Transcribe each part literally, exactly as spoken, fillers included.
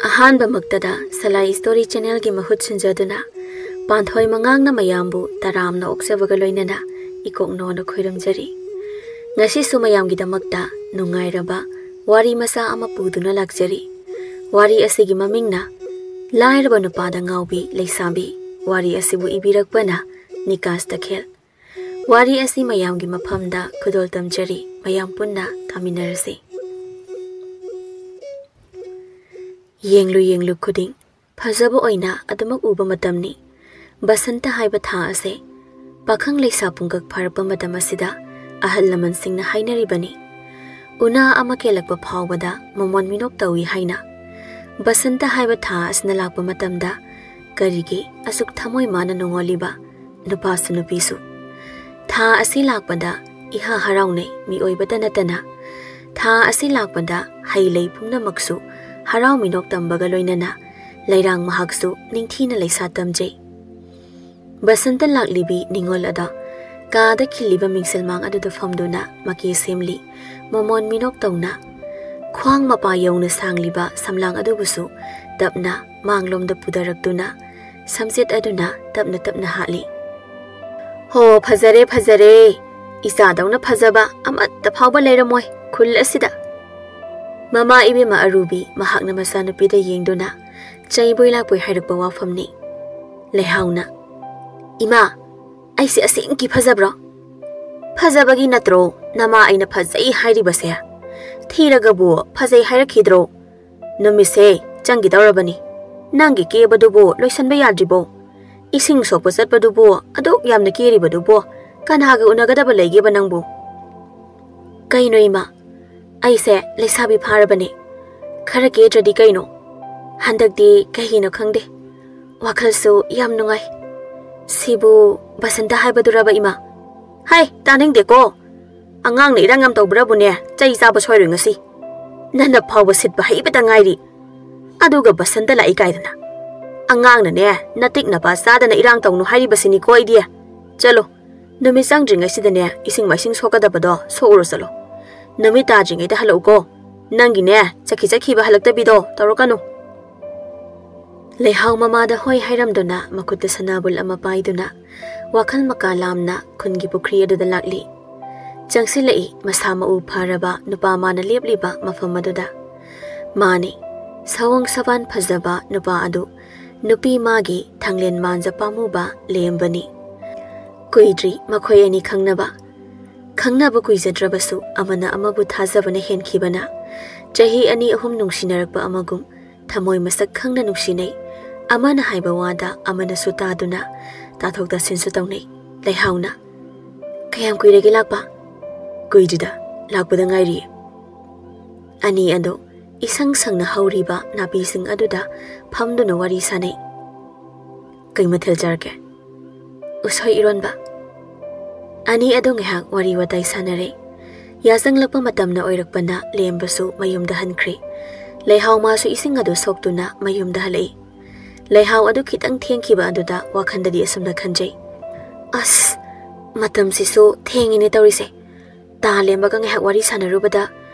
ꯑꯍꯥꯟꯕꯃꯛꯇꯗ ꯁꯂꯥꯏ story ꯆꯦꯅꯦꯜꯒꯤ ꯃꯍꯨꯠ ꯁꯤꯟꯖꯗꯨꯅ ꯄꯥꯟꯊꯣꯏ ꯃꯉꯥꯡꯅ ꯃꯌꯥꯝꯕꯨ ꯇꯔꯥꯝꯅ ꯑꯣꯛꯆꯕꯒ ꯂꯣꯏꯅꯅ ꯏꯀꯣꯛꯅꯣꯅ ꯈꯣꯏꯔꯝꯖꯔꯤ꯫ ꯉꯁꯤꯁꯨ ꯃꯌꯥꯝꯒꯤꯗꯃꯛꯇ ꯅꯨꯡꯉꯥꯏꯔꯕ ꯋꯥꯔꯤ ꯃꯆꯥ ꯑꯃ ꯄꯨꯗꯨꯅ ꯂꯥꯛꯆꯔꯤ꯫ ꯋꯥꯔꯤ ꯑꯁꯤꯒꯤ ꯃꯃꯤꯡꯅ ꯂꯥꯏꯔꯕ ꯅꯨꯄꯥꯗ ꯉꯥꯎꯕꯤ ꯂꯩꯁꯥꯕꯤ꯫ ꯋꯥꯔꯤ ꯑꯁꯤꯕꯨ ꯏꯕꯤꯔꯛꯄꯅ ꯅꯤꯀꯥꯁ ꯇꯈꯦꯜ꯫ ꯋꯥꯔꯤ ꯑꯁꯤ ꯃꯌꯥꯝꯒꯤ ꯃꯐꯝꯗ ꯈꯨꯗꯣꯜ ꯇꯝꯖꯔꯤ꯫ ꯃꯌꯥꯝ ꯄꯨꯟꯅ ꯇꯥꯃꯤꯟꯅꯔꯁꯤ꯫ ꯌꯦꯡꯂꯨ ꯌꯦꯡꯂꯨ ꯈꯨꯗꯤꯡ ꯐꯖꯕ ꯑꯣꯏꯅ ꯑꯗꯨꯃꯛ ꯎꯕ ꯃꯇꯝꯅꯤ꯫ ꯕꯁꯟꯇ ꯍꯥꯏꯕ ꯊꯥ ꯑꯁꯦ ꯄꯥꯈꯪ ꯂꯩꯁꯥ ꯄꯨꯡꯀꯛ ꯐꯥꯔꯛꯄ ꯃꯇꯝ ꯑꯁꯤꯗ ꯑꯍꯜ ꯂꯃꯟꯁꯤꯡꯅ ꯍꯥꯏꯅꯔꯤꯕꯅꯤ, ꯎꯅꯥ ꯑꯃ ꯀꯦꯜꯂꯛꯄ ꯐꯥꯎꯕꯗ ꯃꯃꯣꯟ ꯃꯤꯅꯣꯛ ꯇꯧꯏ ꯍꯥꯏꯅ꯫ ꯕꯁꯟꯇ ꯍꯥꯏꯕ ꯊꯥ ꯑꯁꯤꯅ ꯂꯥꯛꯄ ꯃꯇꯝꯗ ꯀꯔꯤꯒꯤ ꯑꯁꯨꯛ ꯊꯃꯣꯏ ꯃꯥꯅ ꯅꯨꯡꯉꯣꯜꯂꯤꯕ ꯅꯨꯄꯥꯁꯨ ꯅꯨꯄꯤꯁꯨ? ꯊꯥ ꯑꯁꯤ ꯂꯥꯛꯄꯗ ꯏꯍꯥ ꯍꯔꯥꯎꯅꯩ ꯃꯤꯑꯣꯏꯕꯇ ꯅꯠꯇꯅ꯫ ꯊꯥ ꯑꯁꯤ ꯂꯥꯛꯄꯗ ꯍꯩ ꯂꯩ ꯄꯨꯝꯅꯃꯛꯁꯨ ꯍꯔꯥꯎ ꯃꯤꯅꯣꯛ ꯇꯝꯕꯒ ꯂꯣꯏꯅꯅ ꯂꯩꯔꯥꯡ ꯃꯍꯥꯛꯁꯨ ꯅꯤꯡꯊꯤꯅ ꯂꯩꯁꯥ ꯇꯝꯖꯩ꯫ ꯕꯁꯟꯇ ꯂꯥꯛꯂꯤꯕꯤ ꯅꯤꯉꯣꯜ ꯑꯗꯣ ꯀꯥꯗ ꯈꯤꯜꯂꯤꯕ ꯃꯤꯡꯁꯦꯜꯃꯥꯡ ꯑꯗꯨꯗ ꯐꯝꯗꯨꯅ ꯃꯀꯦ ꯁꯦꯝꯂꯤ꯫ ꯃꯃꯣꯟ ꯃꯤꯅꯣꯛ ꯇꯧꯅ ꯈ꯭ꯋꯥꯡ ꯃꯄꯥ ꯌꯧꯅ ꯁꯥꯡꯂꯤꯕ ꯁꯝꯂꯥꯡ ꯑꯗꯨꯕꯨꯁꯨ ꯇꯞꯅ ꯃꯥꯡꯂꯣꯝꯗ ꯄꯨꯊꯔꯛꯇꯨꯅ ꯁꯝꯆꯦꯠ ꯑꯗꯨꯅ ꯇꯞꯅ ꯇꯞꯅ ꯍꯥꯠꯂꯤ꯫ "ꯍꯣ, ꯐꯖꯔꯦ, ꯐꯖꯔꯦ꯫ ꯏꯆꯥꯗꯧꯅ ꯐꯖꯕ ꯑꯃꯠꯇ ꯐꯥꯎꯕ ꯂꯩꯔꯝꯃꯣꯏ ꯈꯨꯜ ꯑꯁꯤꯗ꯫" ꯃꯃꯥ ꯏꯕꯦꯝꯃ ꯑꯔꯨꯕꯤ ꯃꯍꯥꯛꯅ ꯃꯆꯥꯅꯨꯄꯤꯗ ꯌꯦꯡꯗꯨꯅ ꯆꯩꯕꯣꯏ ꯂꯥꯛꯄꯣꯏ ꯍꯥꯏꯔꯛꯄ ꯋꯥꯐꯝꯅꯤ꯫ ꯂꯩꯍꯥꯎꯅ, "ꯏꯃꯥ, ꯑꯩꯁꯦ ꯑꯁꯦꯡꯀꯤ ꯐꯖꯕ꯭ꯔꯣ? ꯐꯖꯕꯒꯤ ꯅꯠꯇ꯭ꯔꯣ ꯅꯃꯥ ꯑꯩꯅ ꯐꯖꯩ ꯍꯥꯏꯔꯤꯕꯁꯦ? ꯊꯤꯔꯒꯕꯨ ꯐꯖꯩ ꯍꯥꯏꯔꯛꯈꯤꯗ꯭ꯔꯣ? ꯅꯨꯃꯤꯠꯁꯦ ꯆꯪꯈꯤꯗꯧꯔꯕꯅꯤ꯫ ꯅꯪꯒꯤ ꯀꯦꯕꯗꯨꯕꯨ ꯂꯣꯏꯁꯟꯕ ꯌꯥꯗ꯭ꯔꯤꯕꯣ? ꯏꯁꯤꯡ ꯁꯣꯛꯄ ꯆꯠꯄꯗꯨꯕꯨ ꯑꯗꯨꯛ ꯌꯥꯝꯅ ꯀꯦꯔꯤꯕꯗꯨꯕꯨ ꯀꯅꯥꯒ ꯎꯅꯒꯗꯕ ꯂꯩꯒꯦꯕ ꯅꯪꯕꯨ?" "ꯀꯩꯅꯣ ꯏꯃꯥ, ꯑꯩꯁꯦ ꯂꯩꯁꯥꯕꯤ ꯐꯥꯔꯕꯅꯦ꯫ ꯈꯔ ꯀꯦꯗ꯭ꯔꯗꯤ ꯀꯩꯅꯣ? ꯍꯟꯗꯛꯇꯤ ꯀꯩꯒꯤꯅꯣ ꯈꯪꯗꯦ, ꯋꯥꯈꯜꯁꯨ ꯌꯥꯝ ꯅꯨꯡꯉꯥꯏ꯫ ꯁꯤꯕꯨ ꯕꯁꯟꯇ ꯍꯥꯏꯕꯗꯨꯔꯕ ꯏꯃꯥ?" "ꯍꯥꯏ, ꯇꯥꯅꯤꯡꯗꯦꯀꯣ꯫ ꯑꯉꯥꯡꯅ ꯏꯔꯥꯡ ꯌꯥꯝ ꯇꯧꯕ꯭ꯔꯕꯨꯅꯦ, ꯆꯩ ꯆꯥꯕ ꯁꯣꯏꯔꯣꯏ ꯉꯁꯤ꯫ ꯅꯟꯅ ꯐꯥꯎꯕ ꯁꯤꯠꯄ ꯍꯩꯕꯇ ꯉꯥꯏꯔꯤ꯫ ꯑꯗꯨꯒ ꯕꯁꯟꯇ ꯂꯥꯛꯏ ꯀꯥꯏꯗꯅ꯫ ꯑꯉꯥꯡꯅꯅꯦ, ꯅꯇꯤꯛ ꯅꯄꯥ ꯆꯥꯗꯅ ꯏꯔꯥꯡ ꯇꯧꯅꯨ ꯍꯥꯏꯔꯤꯕꯁꯤꯅꯤꯀꯣ ꯑꯩꯗꯤ꯫ ꯆꯠꯂꯣ, ꯅꯨꯃꯤꯠ ꯆꯪꯗ꯭ꯔꯤꯉꯩꯁꯤꯗꯅꯦ ꯏꯁꯤꯡ ꯃꯥꯏꯁꯤꯡ ꯁꯣꯛꯀꯗꯕꯗꯣ ꯁꯣꯛꯎꯔꯣ ꯆꯠꯂꯣ꯫ ꯅꯨꯃꯤꯠ ꯇꯥꯗ꯭ꯔꯤꯉꯩꯗ ꯍꯜꯂꯛꯎꯀꯣ꯫ ꯅꯪꯒꯤꯅꯦ ꯆꯠꯈꯤ ꯆꯠꯈꯤꯕ ꯍꯜꯂꯛꯇꯕꯤꯗꯣ ꯇꯧꯔꯛꯀꯅꯨ꯫" ꯂꯩꯍꯥꯎ ꯃꯃꯥꯗ ꯍꯣꯏ ꯍꯥꯏꯔꯝꯗꯨꯅ ꯃꯈꯨꯠꯇ ꯁꯅꯥꯕꯨꯜ ꯑꯃ ꯄꯥꯏꯗꯨꯅ ꯋꯥꯈꯜ ꯃꯀꯥ ꯂꯥꯝꯅ ꯈꯨꯟꯒꯤ ꯄꯨꯈ꯭ꯔꯤ ꯑꯗꯨꯗ ꯂꯥꯛꯂꯤ꯫ ꯆꯪꯁꯤꯜꯂꯛꯏ ꯃꯁꯥ ꯃꯎ ꯐꯔꯕ ꯅꯨꯄꯥ ꯃꯥꯅ ꯂꯦꯞꯂꯤꯕ ꯃꯐꯝ ꯑꯗꯨꯗ꯫ ꯃꯥꯅꯤ, ꯁꯑꯣꯡ ꯁꯕꯥꯟ ꯐꯖꯕ ꯅꯨꯄꯥ ꯑꯗꯨ ꯅꯨꯄꯤ ꯃꯥꯒꯤ ꯊꯥꯡꯂꯦꯟ ꯃꯥꯟꯖ ꯄꯥꯝꯃꯨꯕ ꯂꯦꯝꯕꯅꯤ꯫ ꯀꯨꯏꯗ꯭ꯔꯤ ꯃꯈꯣꯏ ꯑꯅꯤ ꯈꯪꯅꯕ꯫ ꯈꯪꯅꯕ ꯀꯨꯏꯖꯗ꯭ꯔꯕꯁꯨ ꯑꯃꯅ ꯑꯃꯕꯨ ꯊꯥꯖꯕꯅ ꯍꯦꯟꯈꯤꯕꯅ ꯆꯍꯤ ꯑꯅꯤ ꯑꯍꯨꯝ ꯅꯨꯡꯁꯤꯅꯔꯛꯄ ꯑꯃꯒꯨꯝ ꯊꯃꯣꯏ ꯃꯁꯛ ꯈꯪꯅ ꯅꯨꯡꯁꯤꯅꯩ꯫ ꯑꯃꯅ ꯍꯥꯏꯕ ꯋꯥꯗ ꯑꯃꯅꯁꯨ ꯇꯥꯗꯨꯅ ꯇꯥꯊꯣꯛ ꯇꯥꯁꯤꯟꯁꯨ ꯇꯧꯅꯩ꯫ ꯂꯩꯍꯥꯎꯅ, "ꯀꯌꯥꯝ ꯀꯨꯏꯔꯒꯦ ꯂꯥꯛꯄ?" "ꯀꯨꯏꯗ꯭ꯔꯤꯗ, ꯂꯥꯛꯄꯗ ꯉꯥꯏꯔꯤꯌꯦ꯫" ꯑꯅꯤ ꯑꯗꯨ ꯏꯁꯪ ꯁꯪꯅ ꯍꯧꯔꯤꯕ ꯅꯥꯄꯤꯁꯤꯡ ꯑꯗꯨꯗ ꯐꯝꯗꯨꯅ ꯋꯥꯔꯤ ꯁꯥꯅꯩ꯫ "ꯀꯩ ꯃꯊꯦꯜ ꯆꯥꯔꯒꯦ?" "ꯎꯁꯣꯏ ꯏꯔꯣꯟꯕ꯫" ꯑꯅꯤ ꯑꯗꯨ ꯉꯥꯏꯍꯥꯛ ꯋꯥꯔꯤ ꯋꯥꯇꯥꯏ ꯁꯥꯟꯅꯔꯦ꯫ ꯌꯥꯆꯪꯂꯛꯄ ꯃꯇꯝꯅ ꯑꯣꯏꯔꯛꯄꯅ ꯂꯦꯝꯕꯁꯨ ꯃꯌꯨꯝꯗ ꯍꯟꯈ꯭ꯔꯦ꯫ ꯂꯩꯍꯥꯎ ꯃꯥꯁꯨ ꯏꯁꯤꯡ ꯑꯗꯨ ꯁꯣꯛꯇꯨꯅ ꯃꯌꯨꯝꯗ ꯍꯜꯂꯛꯏ꯫ ꯂꯩꯍꯥꯎ ꯑꯗꯨ ꯈꯤꯇꯪ ꯊꯦꯡꯈꯤꯕ ꯑꯗꯨꯗ ꯋꯥꯈꯟꯗꯗꯤ ꯑꯁꯨꯝꯅ ꯈꯟꯖꯩ, "ꯑꯁ, ꯃꯇꯝꯁꯤꯁꯨ ꯊꯦꯡꯉꯤꯅꯦ ꯇꯧꯔꯤꯁꯦ꯫ ꯇꯥ ꯂꯦꯝꯕꯒ ꯉꯥꯏꯍꯥꯛ ꯋꯥꯔꯤ ꯁꯥꯟꯅꯔꯨꯕꯗ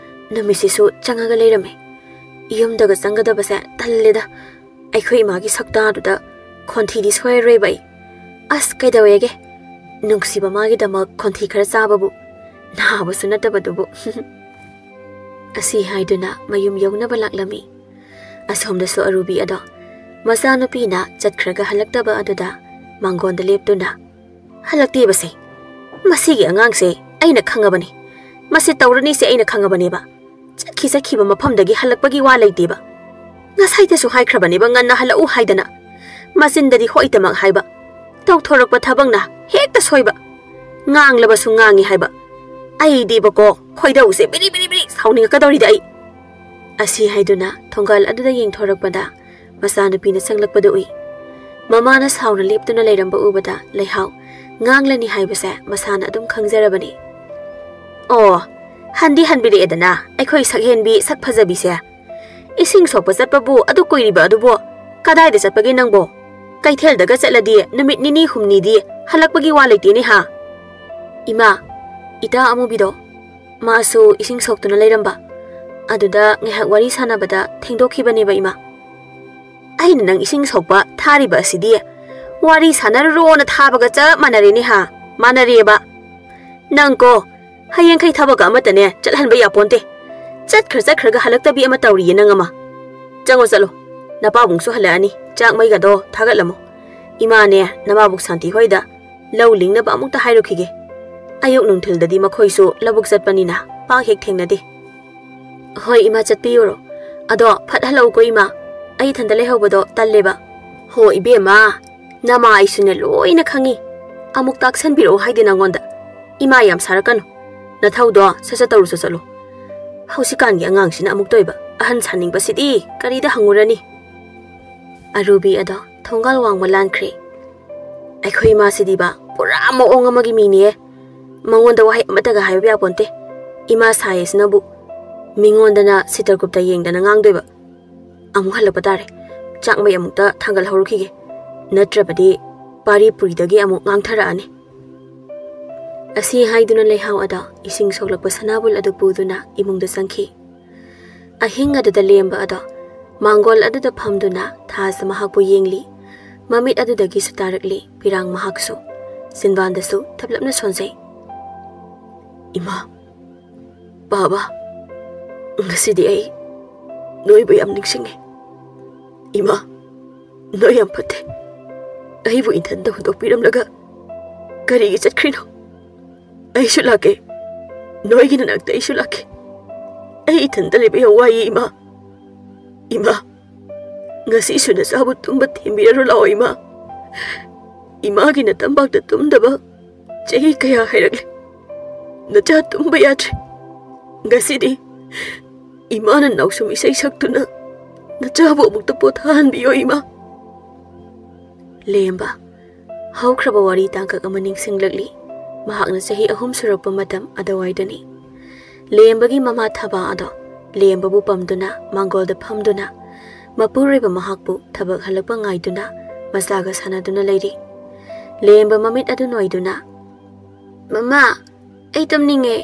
ꯅꯨꯃꯤꯠꯁꯤꯁꯨ ꯆꯪꯉꯒ ꯂꯩꯔꯝꯃꯦ꯫ ꯌꯨꯝꯗꯒ ꯆꯪꯒꯗꯕꯁꯦ ꯇꯜꯂꯦꯗ꯫ ꯑꯩꯈꯣꯏ ꯏꯃꯥꯒꯤ ꯁꯛꯇꯥꯗꯨꯗ ꯈꯣꯟꯊꯤꯗꯤ ꯁꯣꯏꯔꯔꯣꯏꯕ ꯑꯩ꯫ ꯑꯁ, ꯀꯩꯗꯧꯋꯦꯒꯦ? ꯅꯨꯡꯁꯤꯕ ꯃꯥꯒꯤꯗꯃꯛ ꯈꯣꯟꯊꯤ ꯈꯔ ꯆꯥꯕꯕꯨ, ꯅꯥꯕꯁꯨ ꯅꯠꯇꯕꯗꯨꯕꯨ꯫" ꯑꯁꯤ ꯍꯥꯏꯗꯨꯅ ꯃꯌꯨꯝ ꯌꯧꯅꯕ ꯂꯥꯛꯂꯝꯃꯤ꯫ ꯑꯁꯣꯝꯗꯁꯨ ꯑꯔꯨꯕꯤ ꯑꯗꯣ ꯃꯆꯥꯅꯨꯄꯤꯅ ꯆꯠꯈ꯭ꯔꯒ ꯍꯜꯂꯛꯇꯕ ꯑꯗꯨꯗ ꯃꯥꯡꯒꯣꯟꯗ ꯂꯦꯞꯇꯨꯅ, "ꯍꯜꯂꯛꯇꯦꯕꯁꯦ꯫ ꯃꯁꯤꯒꯤ ꯑꯉꯥꯡꯁꯦ ꯑꯩꯅ ꯈꯪꯉꯕꯅꯤ꯫ ꯃꯁꯤ ꯇꯧꯔꯅꯤꯁꯦ ꯑꯩꯅ ꯈꯪꯉꯕꯅꯦꯕ꯫ ꯆꯠꯈꯤ ꯆꯠꯈꯤꯕ ꯃꯐꯝꯗꯒꯤ ꯍꯜꯂꯛꯄꯒꯤ ꯋꯥ ꯂꯩꯇꯦꯕ꯫ ꯉꯁꯥꯏꯗꯁꯨ ꯍꯥꯏꯈ꯭ꯔꯕꯅꯦꯕ ꯉꯟꯅ ꯍꯜꯂꯛꯎ ꯍꯥꯏꯗꯅ꯫ ꯃꯆꯤꯟꯗꯗꯤ ꯍꯣꯏꯇꯃꯛ ꯍꯥꯏꯕ, ꯇꯧꯊꯣꯔꯛꯄ ꯊꯕꯛꯅ ꯍꯦꯛꯇ ꯁꯣꯏꯕ꯫ ꯉꯥꯡꯂꯕꯁꯨ ꯉꯥꯡꯉꯤ ꯍꯥꯏꯕ꯫ ꯑꯩꯗꯤꯕꯀꯣ, ꯈꯣꯏꯗꯧꯁꯦ ꯕꯤꯔꯤ ꯕꯤꯔꯤ ꯕꯤꯔꯤ ꯁꯥꯎꯅꯤꯡꯉꯛꯀꯗꯧꯔꯤꯗ ꯑꯩ꯫" ꯑꯁꯤ ꯍꯥꯏꯗꯨꯅ ꯊꯣꯡꯒꯥꯜ ꯑꯗꯨꯗ ꯌꯦꯡꯊꯣꯔꯛꯄꯗ ꯃꯆꯥꯅꯨꯄꯤꯅ ꯆꯪꯂꯛꯄꯗꯨ ꯎꯏ꯫ ꯃꯃꯥꯅ ꯁꯥꯎꯅ ꯂꯦꯞꯇꯨꯅ ꯂꯩꯔꯝꯕ ꯎꯕꯗ ꯂꯩꯍꯥꯎ ꯉꯥꯡꯂꯅꯤ ꯍꯥꯏꯕꯁꯦ ꯃꯁꯥꯅ ꯑꯗꯨꯝ ꯈꯪꯖꯔꯕꯅꯤ꯫ "ꯑꯣ, ꯍꯟꯗꯤ ꯍꯟꯕꯤꯔꯛꯑꯦꯗꯅ ꯑꯩꯈꯣꯏ ꯁꯛꯍꯦꯟꯕꯤ ꯁꯛ ꯐꯖꯕꯤꯁꯦ꯫ ꯏꯁꯤꯡ ꯁꯣꯛꯄ ꯆꯠꯄꯕꯨ ꯑꯗꯨ ꯀꯨꯏꯔꯤꯕ ꯑꯗꯨꯕꯨ ꯀꯗꯥꯏꯗ ꯆꯠꯄꯒꯦ ꯅꯪꯕꯣ? ꯀꯩꯊꯦꯜꯗꯒ ꯆꯠꯂꯗꯤ ꯅꯨꯃꯤꯠ ꯅꯤꯅꯤ ꯍꯨꯝꯅꯤꯗꯤ ꯍꯜꯂꯛꯄꯒꯤ ꯋꯥ ꯂꯩꯇꯦꯅꯦ ꯍꯥ?" "ꯏꯃꯥ, ꯏꯇꯥ ꯑꯃꯨꯕꯤꯗꯣ, ꯃꯥꯁꯨ ꯏꯁꯤꯡ ꯁꯣꯛꯇꯨꯅ ꯂꯩꯔꯝꯕ꯫ ꯑꯗꯨꯗ ꯉꯥꯏꯍꯥꯛ ꯋꯥꯔꯤ ꯁꯥꯟꯅꯕꯗ ꯊꯦꯡꯗꯣꯛꯈꯤꯕꯅꯦꯕ ꯏꯃꯥ꯫" ꯑꯩꯅ ꯅꯪ ꯏꯁꯤꯡ ꯁꯣꯛꯄ ꯊꯥꯔꯤꯕ ꯑꯁꯤꯗꯤ ꯋꯥꯔꯤ ꯁꯥꯟꯅꯔꯨꯔꯣꯅ ꯊꯥꯕꯒ ꯆꯞ ꯃꯥꯟꯅꯔꯦꯅꯦ ꯍꯥ? ꯃꯥꯟꯅꯔꯦꯕ꯫ ꯅꯪ ꯀꯣ, ꯍꯌꯦꯡꯈꯩ ꯊꯕꯛꯀ ꯑꯃꯠꯇꯅꯦ ꯆꯠꯍꯟꯕ ꯌꯥꯄꯣꯟꯇꯦ꯫ ꯆꯠꯈ꯭ꯔ ꯆꯠꯈ꯭ꯔꯒ ꯍꯜꯂꯛꯇꯕꯤ ꯑꯃ ꯇꯧꯔꯤꯌꯦ ꯅꯪ ꯑꯃ꯫ ꯆꯪꯉꯣ ꯆꯠꯂꯣ, ꯅꯄꯥꯕꯨꯡꯁꯨ ꯍꯜꯂꯛꯑꯅꯤ, ꯆꯥꯛ ꯃꯩꯒꯗꯣ ꯊꯥꯒꯠꯂꯝꯃꯣ꯫ ꯏꯃꯥꯅꯦ ꯅꯃꯥꯕꯨꯡ ꯁꯥꯟꯇꯤ ꯍꯣꯏꯗ ꯂꯧ ꯂꯤꯡꯅꯕ ꯑꯃꯨꯛꯇ ꯍꯥꯏꯔꯨꯈꯤꯒꯦ꯫ ꯑꯌꯨꯛ ꯅꯨꯡꯊꯤꯜꯗꯗꯤ ꯃꯈꯣꯏꯁꯨ ꯂꯧꯕꯨꯛ ꯆꯠꯄꯅꯤꯅ ꯄꯥꯛ ꯍꯦꯛ ꯊꯦꯡꯅꯗꯦ꯫ ꯍꯣꯏ ꯏꯃꯥ, ꯆꯠꯄꯤꯌꯨꯔꯣ꯫ ꯑꯗꯣ ꯐꯠ ꯍꯜꯂꯛꯎꯀꯣ ꯏꯃꯥ, ꯑꯩ ꯏꯊꯟꯇ ꯂꯩꯍꯧꯕꯗꯣ ꯇꯜꯂꯦꯕ꯫ ꯍꯣ ꯏꯕꯦꯝꯃ, ꯅꯃꯥ ꯑꯩꯁꯨꯅꯦ ꯂꯣꯏꯅ ꯈꯪꯉꯤ꯫ ꯑꯃꯨꯛ ꯇꯥꯛꯁꯟꯕꯤꯔꯛꯑꯣ ꯍꯥꯏꯗꯤ ꯅꯪꯉꯣꯟꯗ꯫ ꯏꯃꯥ ꯌꯥꯝ ꯁꯥꯔꯛꯀꯅꯨ꯫ ꯅꯊꯧꯗꯣ ꯁꯠ ꯁꯠ ꯇꯧꯔꯨꯆꯣ ꯆꯠꯂꯣ꯫ ꯍꯧꯖꯤꯛꯀꯥꯟꯒꯤ ꯑꯉꯥꯡꯁꯤꯅ ꯑꯃꯨꯛ ꯇꯧꯏꯕ꯫ ꯑꯍꯟ ꯁꯥꯅꯤꯡꯕꯁꯤꯗꯤ ꯀꯔꯤꯗ ꯍꯪꯉꯨꯔꯅꯤ? ꯑꯔꯨꯕꯤ ꯑꯗꯣ ꯊꯣꯡꯒꯥꯜ ꯋꯥꯡꯃ ꯂꯥꯟꯈ꯭ꯔꯦ꯫ ꯑꯩꯈꯣꯏ ꯏꯃꯥꯁꯤꯗꯤꯕ ꯄꯨꯔꯥ ꯃꯑꯣꯡ ꯑꯃꯒꯤ ꯃꯤꯅꯤꯌꯦ꯫ ꯃꯉꯣꯟꯗ ꯋꯥꯍꯩ ꯑꯃꯠꯇꯒ ꯍꯥꯏꯕ ꯌꯥꯄꯣꯟꯇꯦ꯫ ꯏꯃꯥ ꯁꯥꯏ ꯑꯁꯤꯅꯕꯨ ꯃꯤꯉꯣꯟꯗꯅ ꯁꯤꯇꯔꯒꯨꯞꯇ ꯌꯦꯡꯗꯅ ꯉꯥꯡꯗꯣꯏꯕ꯫ ꯑꯃꯨꯛ ꯍꯜꯂꯛꯄ ꯇꯥꯔꯦ꯫ ꯆꯥꯛ ꯃꯩ ꯑꯃꯨꯛꯇ ꯊꯥꯡꯒꯠꯍꯧꯔꯨꯈꯤꯒꯦ꯫ ꯅꯠꯇ꯭ꯔꯕꯗꯤ ꯄꯥꯔꯤ ꯄꯨꯔꯤꯗꯒꯤ ꯑꯃꯨꯛ ꯉꯥꯡꯊꯔꯛꯑꯅꯤ꯫ ꯑꯁꯤ ꯍꯥꯏꯗꯨꯅ ꯂꯩꯍꯥꯎ ꯑꯗꯣ ꯏꯁꯤꯡ ꯁꯣꯛꯂꯛꯄ ꯁꯅꯥꯕꯨꯜ ꯑꯗꯨ ꯄꯨꯗꯨꯅ ꯏꯃꯨꯡꯗ ꯆꯪꯈꯤ꯫ ꯑꯍꯤꯡ ꯑꯗꯨꯗ ꯂꯦꯝꯕ ꯑꯗꯣ ꯃꯥꯡꯒꯣꯜ ꯑꯗꯨꯗ ꯐꯝꯗꯨꯅ ꯊꯥꯖ ꯃꯍꯥꯛꯄꯨ ꯌꯦꯡꯂꯤ꯫ ꯃꯃꯤꯠ ꯑꯗꯨꯗꯒꯤꯁꯨ ꯇꯥꯔꯛꯂꯤ ꯄꯤꯔꯥꯡ ꯃꯍꯥꯛꯁꯨ꯫ ꯆꯤꯟꯕꯥꯟꯗꯁꯨ ꯊꯞꯂꯞꯅ ꯁꯣꯟꯖꯩ꯫ "ꯏꯃꯥ, ꯕꯥꯕꯥ, ꯉꯁꯤꯗꯤ ꯑꯩ ꯅꯣꯏꯕꯨ ꯌꯥꯝ ꯅꯤꯡꯁꯤꯡꯉꯦ꯫ ꯏꯃꯥ, ꯅꯣꯏ ꯌꯥꯝ ꯐꯠꯇꯦ꯫ ꯑꯩꯕꯨ ꯏꯊꯟꯇ ꯍꯨꯟꯗꯣꯛꯄꯤꯔꯝꯂꯒ ꯀꯔꯤꯒꯤ ꯆꯠꯈ꯭ꯔꯤꯅꯣ? ꯑꯩꯁꯨ ꯂꯥꯛꯀꯦ꯫ ꯅꯣꯏꯒꯤ ꯅꯅꯥꯛꯇ ꯑꯩꯁꯨ ꯂꯥꯛꯀꯦ꯫ ꯑꯩ ꯏꯊꯟꯇ ꯂꯩꯕ ꯌꯥꯝ ꯋꯥꯏꯌꯦ, ꯏꯃꯥ꯫ ꯏꯃꯥ, ꯉꯁꯤꯁꯨ ꯅꯆꯥꯕꯨ ꯇꯨꯝꯕ ꯊꯦꯝꯕꯤꯔꯔꯣ ꯂꯥꯛꯑꯣ, ꯏꯃꯥ꯫ ꯏꯃꯥꯒꯤ ꯅꯇꯝꯄꯥꯛꯇ ꯇꯨꯝꯗꯕ ꯆꯍꯤ ꯀꯌꯥ ꯍꯥꯏꯔꯛꯂꯦ꯫ ꯅꯆꯥ ꯇꯨꯝꯕ ꯌꯥꯗ꯭ꯔꯦ꯫ ꯉꯁꯤꯗꯤ ꯏꯃꯥꯅ ꯅꯥꯎꯁꯨꯝ ꯏꯁꯩ ꯁꯛꯇꯨꯅ ꯅꯆꯥꯕꯨ ꯑꯃꯨꯛꯇ ꯄꯣꯊꯥꯍꯟꯕꯤꯌꯣ, ꯏꯃꯥ꯫" ꯂꯦꯝꯕ꯫ ꯍꯧꯈ꯭ꯔꯕ ꯋꯥꯔꯤ ꯇꯥꯡꯀꯛ ꯑꯃ ꯅꯤꯡꯁꯤꯡꯂꯛꯂꯤ꯫ ꯃꯍꯥꯛꯅ ꯆꯍꯤ ꯑꯍꯨꯝ ꯁꯨꯔꯛꯄ ꯃꯇꯝ ꯑꯗꯨꯋꯥꯏꯗꯅꯤ꯫ ꯂꯦꯝꯕꯒꯤ ꯃꯃꯥ ꯊꯕꯥ ꯑꯗꯣ ꯂꯦꯝꯕꯕꯨ ꯄꯝꯗꯨꯅ ꯃꯥꯡꯒꯣꯜꯗ ꯐꯝꯗꯨꯅ ꯃꯄꯨꯔꯣꯏꯕ ꯃꯍꯥꯛꯄꯨ ꯊꯕꯛ ꯍꯜꯂꯛꯄ ꯉꯥꯏꯗꯨꯅ ꯃꯆꯥꯒ ꯁꯥꯟꯅꯗꯨꯅ ꯂꯩꯔꯤ꯫ ꯂꯦꯝꯕ ꯃꯃꯤꯠ ꯑꯗꯨ ꯅꯣꯏꯗꯨꯅ, "ꯃꯃꯥ, ꯑꯩ ꯇꯨꯝꯅꯤꯡꯉꯦ꯫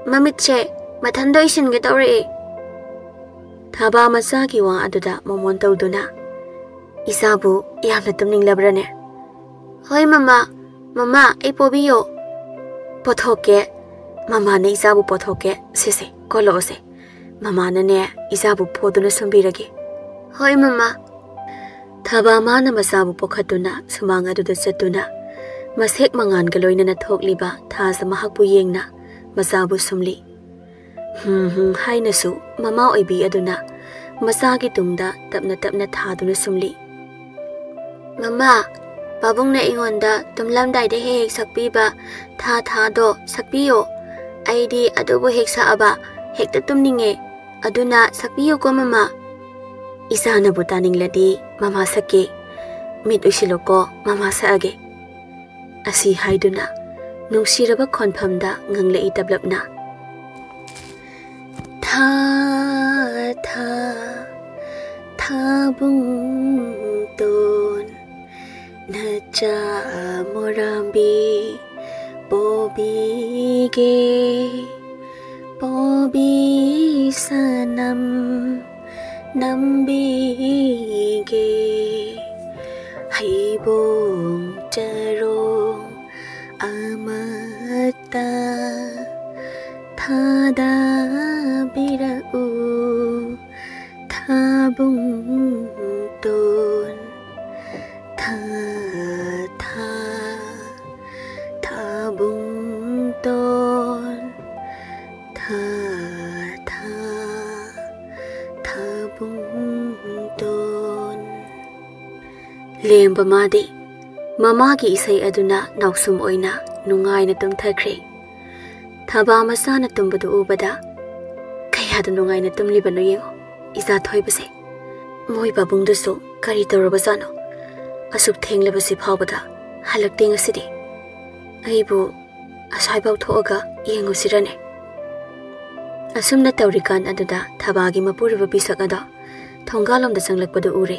ꯃꯃꯤꯠꯁꯦ ꯃꯊꯟꯗ ꯑꯣꯏꯁꯤꯟꯒꯦ ꯇꯧꯔꯛꯑꯦ꯫" ꯊꯥꯕ ꯃꯆꯥꯒꯤ ꯋꯥ ꯑꯗꯨꯗ ꯃꯣꯃꯣꯟ ꯇꯧꯗꯨꯅ, "ꯏꯆꯥꯕꯨ ꯌꯥꯝꯅ ꯇꯨꯝꯅꯤꯡꯂꯕ꯭ꯔꯅꯦ?" "ꯍꯣꯏ ꯃꯃꯥ꯫ ꯃꯃꯥ, ꯑꯩ ꯄꯣꯕꯤꯌꯣ꯫" "ꯄꯣꯊꯣꯛꯀꯦ꯫ ꯃꯃꯥꯅ ꯏꯆꯥꯕꯨ ꯄꯣꯊꯣꯛꯀꯦ꯫ ꯁꯤꯁꯦ, ꯀꯣꯜꯂꯛꯑꯣꯁꯦ꯫ ꯃꯃꯥꯅꯅꯦ, ꯏꯆꯥꯕꯨ ꯄꯣꯗꯨꯅ ꯁꯨꯝꯕꯤꯔꯒꯦ꯫" "ꯍꯣꯏ ꯃꯃꯥ꯫" ꯊꯕꯥ ꯃꯥꯅ ꯃꯆꯥꯕꯨ ꯄꯣꯈꯠꯇꯨꯅ ꯁꯨꯃꯥꯡ ꯑꯗꯨꯗ ꯆꯠꯇꯨꯅ ꯃꯁꯦꯛ ꯃꯉꯥꯜꯒ ꯂꯣꯏꯅꯅ ꯊꯣꯛꯂꯤꯕ ꯊꯥꯖ ꯃꯍꯥꯛꯄꯨ ꯌꯦꯡꯅ ꯃꯆꯥꯕꯨ ꯁꯨꯝꯂꯤ꯫ "ꯍꯨꯝ ꯍꯨꯝ" ꯍꯥꯏꯅꯁꯨ ꯃꯃꯥ ꯑꯣꯏꯕꯤ ꯑꯗꯨꯅ ꯃꯆꯥꯒꯤ ꯇꯨꯡꯗ ꯇꯞꯅ ꯇꯞꯅ ꯊꯥꯗꯨꯅ ꯁꯨꯝꯂꯤ꯫ "ꯃꯃꯥ, ꯄꯥꯕꯨꯡꯅ ꯑꯩꯉꯣꯟꯗ ꯇꯨꯝꯂꯝꯗꯥꯏꯗ ꯍꯦꯛ ꯍꯦꯛ ꯁꯛꯄꯤꯕ ꯊꯥ ꯊꯥꯗꯣ ꯁꯛꯄꯤꯌꯣ꯫ ꯑꯩꯗꯤ ꯑꯗꯨꯕꯨ ꯍꯦꯛ ꯁꯛꯑꯕ ꯍꯦꯛꯇ ꯇꯨꯝꯅꯤꯡꯉꯦ꯫ ꯑꯗꯨꯅ ꯁꯛꯄꯤꯌꯨꯀꯣ ꯃꯃꯥ꯫" "ꯏꯆꯥꯅꯕꯨ ꯇꯥꯅꯤꯡꯂꯗꯤ ꯃꯃꯥ ꯁꯛꯀꯦ꯫ ꯃꯤꯠ ꯎꯏꯁꯤꯜꯂꯨꯀꯣ, ꯃꯃꯥ ꯁꯛꯑꯒꯦ꯫" ꯑꯁꯤ ꯍꯥꯏꯗꯨꯅ ꯅꯨꯡꯁꯤꯔꯕ ꯈꯣꯟꯐꯝꯗ ꯉꯪꯂꯛꯏ ꯇꯞꯂꯞꯅ꯫ "ꯊꯥ, ꯊꯥ, ꯊꯥꯕꯨꯡ ꯇꯣꯟ, ꯅꯆꯥ ꯃꯣꯔꯥꯝꯕꯤ ꯄꯣꯕꯤꯒꯦ, ꯄꯣꯕꯤ ꯁꯅꯝ ꯅꯝꯕꯤꯒꯦ, ꯍꯩꯕꯣꯡ ꯆꯔꯣꯡ ꯑꯃꯠꯇ ꯊꯥꯗꯕꯤꯔꯛꯎ, ꯊꯥꯕꯨꯡ ꯇꯣꯟ, ꯊꯥ, ꯊꯥ, ꯊꯥꯕꯨꯡ ꯇꯣꯟ, ꯊꯥ, ꯊꯥ, ꯊꯥꯕꯨꯡ ꯇꯣꯟ꯫" ꯂꯦꯝꯕ ꯃꯥꯗꯤ ꯃꯃꯥꯒꯤ ꯏꯁꯩ ꯑꯗꯨꯅ ꯅꯥꯎꯁꯨꯝ ꯑꯣꯏꯅ ꯅꯨꯡꯉꯥꯏꯅ ꯇꯨꯝꯊꯈ꯭ꯔꯦ꯫ ꯊꯕꯥ ꯃꯆꯥꯅ ꯇꯨꯝꯕꯗꯨ ꯎꯕꯗ, "ꯀꯌꯥꯗ ꯅꯨꯡꯉꯥꯏꯅ ꯇꯨꯝꯂꯤꯕꯅꯣ ꯌꯦꯡꯉꯨ, ꯏꯆꯥ ꯊꯣꯏꯕꯁꯦ꯫ ꯃꯣꯏ ꯄꯥꯕꯨꯡꯗꯨꯁꯨ ꯀꯔꯤ ꯇꯧꯔꯕꯖꯥꯠꯅꯣ? ꯑꯁꯨꯛ ꯊꯦꯡꯂꯕꯁꯤ ꯐꯥꯎꯕꯗ ꯍꯜꯂꯛꯇꯦ ꯉꯁꯤꯗꯤ꯫ ꯑꯩꯕꯨ ꯑꯁ꯭ꯋꯥꯏꯐꯥꯎ ꯊꯣꯛꯑꯒ ꯌꯦꯡꯉꯨꯁꯤꯔꯅꯦ?" ꯑꯁꯨꯝꯅ ꯇꯧꯔꯤꯀꯥꯟ ꯑꯗꯨꯗ ꯊꯕꯥꯒꯤ ꯃꯄꯨꯔꯣꯏꯕ ꯄꯤꯁꯛ ꯑꯗꯣ ꯊꯣꯡꯒꯥꯜꯂꯣꯝꯗ ꯆꯪꯂꯛꯄꯗꯨ ꯎꯔꯦ꯫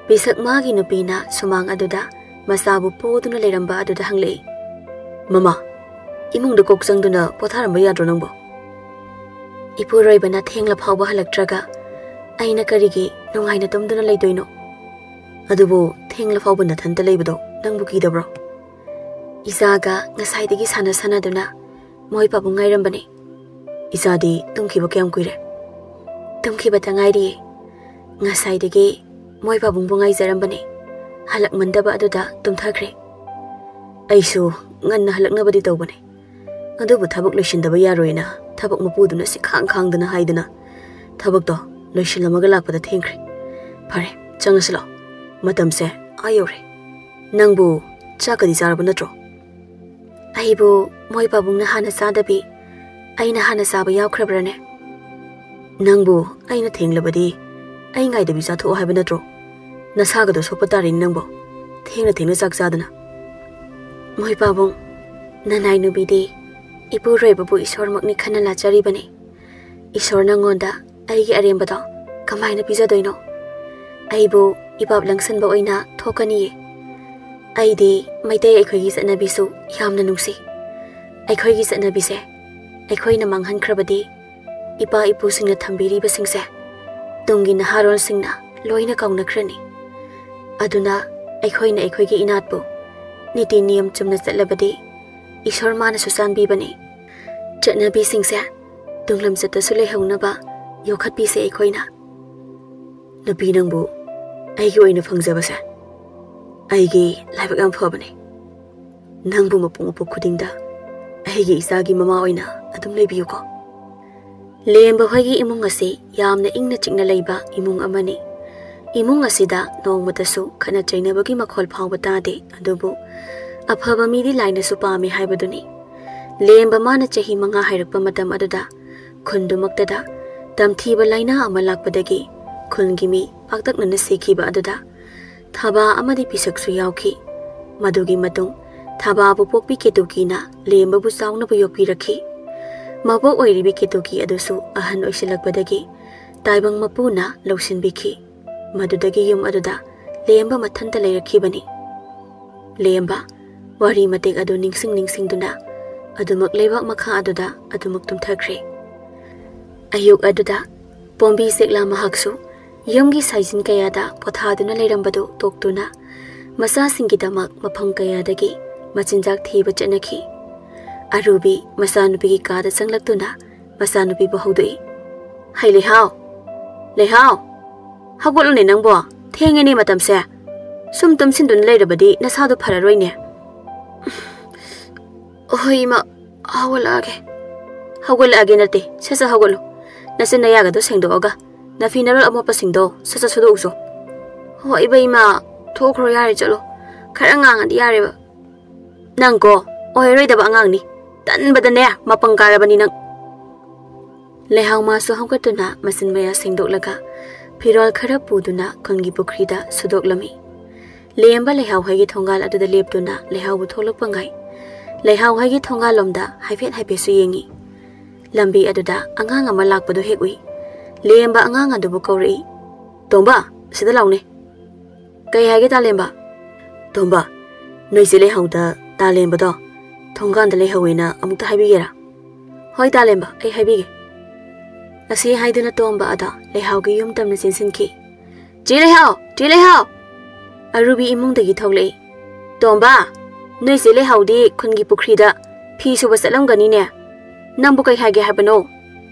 ꯄꯤꯁꯛ ꯃꯥꯒꯤ ꯅꯨꯄꯤꯅ ꯁꯨꯃꯥꯡ ꯑꯗꯨꯗ ꯃꯆꯥꯕꯨ ꯄꯣꯗꯨꯅ ꯂꯩꯔꯝꯕ ꯑꯗꯨꯗ ꯍꯪꯂꯛꯏ, "ꯃꯃꯥ, ꯏꯃꯨꯡꯗ ꯀꯣꯛ ꯆꯪꯗꯨꯅ ꯄꯣꯊꯥꯔꯝꯕ ꯌꯥꯗ꯭ꯔꯣ ꯅꯪꯕꯣ?" "ꯏꯄꯨꯔꯣꯏꯕꯅ ꯊꯦꯡꯂ ꯐꯥꯎꯕ ꯍꯜꯂꯛꯇ꯭ꯔꯒ ꯑꯩꯅ ꯀꯔꯤꯒꯤ ꯅꯨꯡꯉꯥꯏꯅ ꯇꯨꯝꯗꯨꯅ ꯂꯩꯗꯣꯏꯅꯣ?" ꯑꯗꯨꯕꯨ ꯊꯦꯡꯂ ꯐꯥꯎꯕ ꯅꯊꯟꯇ ꯂꯩꯕꯗꯣ ꯅꯪꯕꯨ ꯀꯤꯗꯕ꯭ꯔꯣ? ꯏꯆꯥꯒ ꯉꯁꯥꯏꯗꯒꯤ ꯁꯥꯟꯅ ꯁꯥꯟꯅꯗꯨꯅ ꯃꯣꯏ ꯄꯥꯕꯨꯡ ꯉꯥꯏꯔꯝꯕꯅꯤ꯫ ꯏꯆꯥꯗꯤ ꯇꯨꯝꯈꯤꯕ ꯀꯌꯥꯝ ꯀꯨꯏꯔꯦ? ꯇꯨꯝꯈꯤꯕꯇ ꯉꯥꯏꯔꯤꯌꯦ꯫ ꯉꯁꯥꯏꯗꯒꯤ ꯃꯣꯏ ꯄꯥꯕꯨꯡꯕꯨ ꯉꯥꯏꯖꯔꯝꯕꯅꯤ꯫ ꯍꯜꯂꯛꯃꯟꯗꯕ ꯑꯗꯨꯗ ꯇꯨꯝꯊꯈ꯭ꯔꯦ꯫ ꯑꯩꯁꯨ ꯉꯟꯅ ꯍꯜꯂꯛꯅꯕꯗꯤ ꯇꯧꯕꯅꯤ, ꯑꯗꯨꯕꯨ ꯊꯕꯛ ꯂꯣꯏꯁꯤꯟꯗꯕ ꯌꯥꯔꯣꯏꯅ ꯊꯕꯛ ꯃꯄꯨꯗꯨꯅ ꯁꯤꯈꯥꯡ ꯈꯥꯡꯗꯅ ꯍꯥꯏꯗꯅ ꯊꯕꯛꯇꯣ ꯂꯣꯏꯁꯤꯜꯂꯝꯃꯒ ꯂꯥꯛꯄꯗ ꯊꯦꯡꯈ꯭ꯔꯦ꯫ ꯐꯔꯦ, ꯆꯪꯉꯁꯤ ꯂꯥꯛꯑꯣ, ꯃꯇꯝꯁꯦ ꯑꯥ ꯌꯧꯔꯦ꯫ ꯅꯪꯕꯨ ꯆꯥꯛꯀꯗꯤ ꯆꯥꯔꯕ ꯅꯠꯇ꯭ꯔꯣ? ꯑꯩꯕꯨ ꯃꯣꯏ ꯄꯥꯕꯨꯡꯅ ꯍꯥꯟꯅ ꯆꯥꯗꯕꯤ ꯑꯩꯅ ꯍꯥꯟꯅ ꯆꯥꯕ ꯌꯥꯎꯈ꯭ꯔꯕ꯭ꯔꯅꯦ? ꯅꯪꯕꯨ ꯑꯩꯅ ꯊꯦꯡꯂꯕꯗꯤ ꯑꯩ ꯉꯥꯏꯗꯕꯤ ꯆꯥꯊꯣꯛꯑꯣ ꯍꯥꯏꯕ ꯅꯠꯇ꯭ꯔꯣ? ꯅꯁꯥꯒꯗꯣ ꯁꯣꯛꯄ ꯇꯥꯔꯦꯅꯦ ꯅꯪꯕꯣ, ꯊꯦꯡꯅ ꯊꯦꯡꯅ ꯆꯥꯛ ꯆꯥꯗꯅ꯫ ꯃꯣꯏ ꯄꯥꯕꯨꯡ, ꯅꯅꯥꯏ ꯅꯨꯄꯤꯗꯤ ꯏꯄꯨꯔꯣꯏꯕꯕꯨ ꯏꯁꯣꯔꯃꯛꯅꯤ ꯈꯟꯅ ꯂꯥꯠꯆꯔꯤꯕꯅꯤ꯫ ꯏꯁꯣꯔ ꯅꯉꯣꯟꯗ ꯑꯩꯒꯤ ꯑꯔꯦꯝꯕꯗꯣ ꯀꯃꯥꯏꯅ ꯄꯤꯖꯗꯣꯏꯅꯣ? ꯑꯩꯕꯨ ꯏꯄꯥꯞ ꯂꯪꯁꯟꯕ ꯑꯣꯏꯅ ꯊꯣꯛꯀꯅꯤꯌꯦ꯫ ꯑꯩꯗꯤ ꯃꯩꯇꯩ ꯑꯩꯈꯣꯏꯒꯤ ꯆꯠꯅꯕꯤꯁꯨ ꯌꯥꯝꯅ ꯅꯨꯡꯁꯤ꯫ ꯑꯩꯈꯣꯏꯒꯤ ꯆꯠꯅꯕꯤꯁꯦ ꯑꯩꯈꯣꯏꯅ ꯃꯥꯡꯍꯟꯈ꯭ꯔꯕꯗꯤ ꯏꯄꯥ ꯏꯄꯨꯁꯤꯡꯅ ꯊꯝꯕꯤꯔꯤꯕꯁꯤꯡꯁꯦ ꯇꯨꯡꯒꯤ ꯅꯍꯥꯔꯣꯜꯁꯤꯡꯅ ꯂꯣꯏꯅ ꯀꯥꯎꯅꯈ꯭ꯔꯅꯤ꯫ ꯑꯗꯨꯅ ꯑꯩꯈꯣꯏꯅ ꯑꯩꯈꯣꯏꯒꯤ ꯏꯅꯥꯠꯄꯨ ꯅꯤꯇꯤ ꯅꯤꯌꯝ ꯆꯨꯝꯅ ꯆꯠꯂꯕꯗꯤ ꯏꯁꯣꯔ ꯃꯥꯅꯁꯨ ꯆꯥꯟꯕꯤꯕꯅꯤ꯫ ꯆꯠꯅꯕꯤꯁꯤꯡꯁꯦ ꯇꯨꯡꯂꯝꯆꯠꯇꯁꯨ ꯂꯩꯍꯧꯅꯕ ꯌꯣꯛꯈꯠꯄꯤꯁꯦ ꯑꯩꯈꯣꯏꯅ꯫ ꯅꯨꯄꯤ ꯅꯪꯕꯨ ꯑꯩꯒꯤ ꯑꯣꯏꯅ ꯐꯪꯖꯕꯁꯦ ꯑꯩꯒꯤ ꯂꯥꯏꯕꯛ ꯌꯥꯝ ꯐꯕꯅꯦ꯫ ꯅꯪꯕꯨ ꯃꯄꯣꯛ ꯃꯄꯣꯛ ꯈꯨꯗꯤꯡꯗ ꯑꯩꯒꯤ ꯏꯆꯥꯒꯤ ꯃꯃꯥ ꯑꯣꯏꯅ ꯑꯗꯨꯝ ꯂꯩꯕꯤꯌꯨꯀꯣ꯫ ꯂꯦꯝꯕ ꯍꯣꯏꯒꯤ ꯏꯃꯨꯡ ꯑꯁꯤ ꯌꯥꯝꯅ ꯏꯪꯅ ꯆꯤꯛꯅ ꯂꯩꯕ ꯏꯃꯨꯡ ꯑꯃꯅꯤ꯫ ꯏꯃꯨꯡ ꯑꯁꯤꯗ ꯅꯣꯡꯃꯇꯁꯨ ꯈꯠꯅ ꯆꯩꯅꯕꯒꯤ ꯃꯈꯣꯜ ꯐꯥꯎꯕ ꯇꯥꯗꯦ, ꯑꯗꯨꯕꯨ ꯑꯐꯕ ꯃꯤꯗꯤ ꯂꯥꯏꯅꯁꯨ ꯄꯥꯝꯃꯤ ꯍꯥꯏꯕꯗꯨꯅꯤ꯫ ꯂꯦꯝꯕ ꯃꯥꯅ ꯆꯍꯤ ꯃꯉꯥ ꯍꯥꯏꯔꯛꯄ ꯃꯇꯝ ꯑꯗꯨꯗ ꯈꯨꯟꯗꯨꯃꯛꯇꯗ ꯇꯝꯊꯤꯕ ꯂꯥꯏꯅꯥ ꯑꯃ ꯂꯥꯛꯄꯗꯒꯤ ꯈꯨꯟꯒꯤ ꯃꯤ ꯄꯥꯛꯇꯛꯅꯅ ꯁꯤꯈꯤꯕ ꯑꯗꯨꯗ ꯊꯕꯥ ꯑꯃꯗꯤ ꯄꯤꯁꯛꯁꯨ ꯌꯥꯎꯈꯤ꯫ ꯃꯗꯨꯒꯤ ꯃꯇꯨꯡ ꯊꯕꯥꯕꯨ ꯄꯣꯛꯄꯤ ꯀꯦꯇꯨꯀꯤꯅ ꯂꯦꯝꯕꯕꯨ ꯆꯥꯎꯅꯕ ꯌꯣꯛꯄꯤꯔꯛꯈꯤ꯫ ꯃꯕꯣꯛ ꯑꯣꯏꯔꯤꯕꯤ ꯀꯦꯇꯨꯀꯤ ꯑꯗꯨꯁꯨ ꯑꯍꯟ ꯑꯣꯏꯁꯤꯜꯂꯛꯄꯗꯒꯤ ꯇꯥꯏꯕꯪ ꯃꯄꯨꯅ ꯂꯧꯁꯤꯟꯕꯤꯈꯤ꯫ ꯃꯗꯨꯗꯒꯤ ꯌꯨꯝ ꯑꯗꯨꯗ ꯂꯦꯝꯕ ꯃꯊꯟꯇ ꯂꯩꯔꯛꯈꯤꯕꯅꯤ꯫ ꯂꯦꯝꯕ ꯋꯥꯔꯤ ꯃꯇꯦꯛ ꯑꯗꯨ ꯅꯤꯡꯁꯤꯡ ꯅꯤꯡꯁꯤꯡꯗꯨꯅ ꯑꯗꯨꯃꯛ ꯂꯩꯕꯥꯛ ꯃꯈꯥ ꯑꯗꯨꯗ ꯑꯗꯨꯃꯛ ꯇꯨꯝꯊꯈ꯭ꯔꯦ꯫ ꯑꯌꯨꯛ ꯑꯗꯨꯗ ꯄꯣꯝꯕꯤ ꯆꯦꯛꯂꯥ ꯃꯍꯥꯛꯁꯨ ꯌꯨꯝꯒꯤ ꯁꯥꯏꯖꯤꯟ ꯀꯌꯥꯗ ꯄꯣꯊꯥꯗꯨꯅ ꯂꯩꯔꯝꯕꯗꯨ ꯇꯣꯛꯇꯨꯅ ꯃꯆꯥꯁꯤꯡꯒꯤꯗꯃꯛ ꯃꯐꯝ ꯀꯌꯥꯗꯒꯤ ꯃꯆꯤꯟꯖꯥꯛ ꯊꯤꯕ ꯆꯠꯅꯈꯤ꯫ ꯑꯔꯨꯕꯤ ꯃꯆꯥꯅꯨꯄꯤꯒꯤ ꯀꯥꯗ ꯆꯪꯂꯛꯇꯨꯅ ꯃꯆꯥꯅꯨꯄꯤꯕꯨ ꯍꯧꯗꯣꯛꯏ꯫ "ꯍꯩ ꯂꯩꯍꯥꯎ! ꯂꯩꯍꯥꯎ! ꯍꯧꯒꯠꯂꯨꯅꯦ ꯅꯪꯕꯣ! ꯊꯦꯡꯉꯦꯅꯦ ꯃꯇꯝꯁꯦ꯫ ꯁꯨꯝ ꯇꯨꯝꯁꯤꯟꯗꯨꯅ ꯂꯩꯔꯕꯗꯤ ꯅꯁꯥꯗꯣ ꯐꯔꯔꯣꯏꯅꯦ꯫" "ꯍꯣꯏ ꯏꯃꯥ, ꯍꯧꯒꯠꯂꯛꯑꯒꯦ꯫" "ꯍꯧꯒꯠꯂꯛꯑꯒꯦ ꯅꯠꯇꯦ, ꯁꯠ ꯁꯠ ꯍꯧꯒꯠꯂꯨ꯫ ꯅꯆꯤꯟ ꯅꯌꯥꯒꯗꯣ ꯁꯦꯡꯗꯣꯛꯑꯒ ꯅꯐꯤ ꯅꯔꯣꯜ ꯑꯃꯣꯠꯄꯁꯤꯡꯗꯣ ꯁꯠ ꯁꯠ ꯁꯨꯗꯣꯛꯎꯆꯣ꯫" "ꯍꯣꯏꯕ ꯏꯃꯥ, ꯊꯣꯛꯈ꯭ꯔꯣ ꯌꯥꯔꯦ, ꯆꯠꯂꯣ꯫ ꯈꯔ ꯉꯥꯡꯉꯗꯤ ꯌꯥꯔꯦꯕ꯫" "ꯅꯪꯀꯣ, ꯑꯣꯏꯔꯔꯣꯏꯗꯕ ꯑꯉꯥꯡꯅꯤ꯫ ꯇꯟꯕꯗꯅꯦ ꯃꯄꯪ ꯀꯥꯔꯕꯅꯤ ꯅꯪ꯫" ꯂꯩꯍꯥꯎ ꯃꯥꯁꯨ ꯍꯧꯒꯠꯇꯨꯅ ꯃꯆꯤꯟ ꯃꯌꯥ ꯁꯦꯡꯗꯣꯛꯂꯒ ꯐꯤꯔꯣꯜ ꯈꯔ ꯄꯨꯗꯨꯅ ꯈꯨꯟꯒꯤ ꯄꯨꯈ꯭ꯔꯤꯗ ꯁꯨꯗꯣꯛꯂꯝꯃꯤ꯫ ꯂꯦꯝꯕ ꯂꯩꯍꯥꯎ ꯍꯣꯏꯒꯤ ꯊꯣꯡꯒꯥꯜ ꯑꯗꯨꯗ ꯂꯦꯞꯇꯨꯅ ꯂꯩꯍꯥꯎꯕꯨ ꯊꯣꯛꯂꯛꯄ ꯉꯥꯏ꯫ ꯂꯩꯍꯥꯎ ꯍꯣꯏꯒꯤ ꯊꯣꯡꯒꯥꯜꯂꯣꯝꯗ ꯍꯥꯏꯐꯦꯠ ꯍꯥꯏꯐꯦꯠꯁꯨ ꯌꯦꯡꯉꯤ꯫ ꯂꯝꯕꯤ ꯑꯗꯨꯗ ꯑꯉꯥꯡ ꯑꯃ ꯂꯥꯛꯄꯗꯨ ꯍꯦꯛ ꯎꯏ꯫ ꯂꯦꯝꯕ ꯑꯉꯥꯡ ꯑꯗꯨꯕꯨ ꯀꯧꯔꯛꯏ꯫ "ꯇꯣꯝꯕ, ꯁꯤꯗ ꯂꯥꯎꯅꯦ꯫" "ꯀꯩ ꯍꯥꯏꯒꯦ ꯇꯥꯂꯦꯝꯕ?" "ꯇꯣꯝꯕ, ꯅꯣꯏ ꯆꯦ ꯂꯩꯍꯥꯎꯗ ꯇꯥꯂꯦꯝꯕꯗꯣ ꯊꯣꯡꯒꯥꯟꯗ ꯂꯩꯍꯧꯋꯦꯅ ꯑꯃꯨꯛꯇ ꯍꯥꯏꯕꯤꯒꯦꯔꯥ?" "ꯍꯣꯏ ꯇꯥꯂꯦꯝꯕ, ꯑꯩ ꯍꯥꯏꯕꯤꯒꯦ꯫" ꯑꯁꯤ ꯍꯥꯏꯗꯨꯅ ꯇꯣꯝꯕ ꯑꯗꯣ ꯂꯩꯍꯥꯎꯒꯤ ꯌꯨꯝ ꯇꯝꯅ ꯆꯦꯟꯁꯤꯟꯈꯤ꯫ "ꯆꯦ ꯂꯩꯍꯥꯎ! ꯆꯦ ꯂꯩꯍꯥꯎ!" ꯑꯔꯨꯕꯤ ꯏꯃꯨꯡꯗꯒꯤ ꯊꯣꯛꯂꯛꯏ꯫ "ꯇꯣꯝꯕ, ꯅꯣꯏ ꯆꯦ ꯂꯩꯍꯥꯎꯗꯤ ꯈꯨꯟꯒꯤ ꯄꯨꯈ꯭ꯔꯤꯗ ꯐꯤ ꯁꯨꯕ ꯆꯠꯂꯝꯒꯅꯤꯅꯦ꯫ ꯅꯪꯕꯨ ꯀꯩ ꯍꯥꯏꯒꯦ ꯍꯥꯏꯕꯅꯣ?"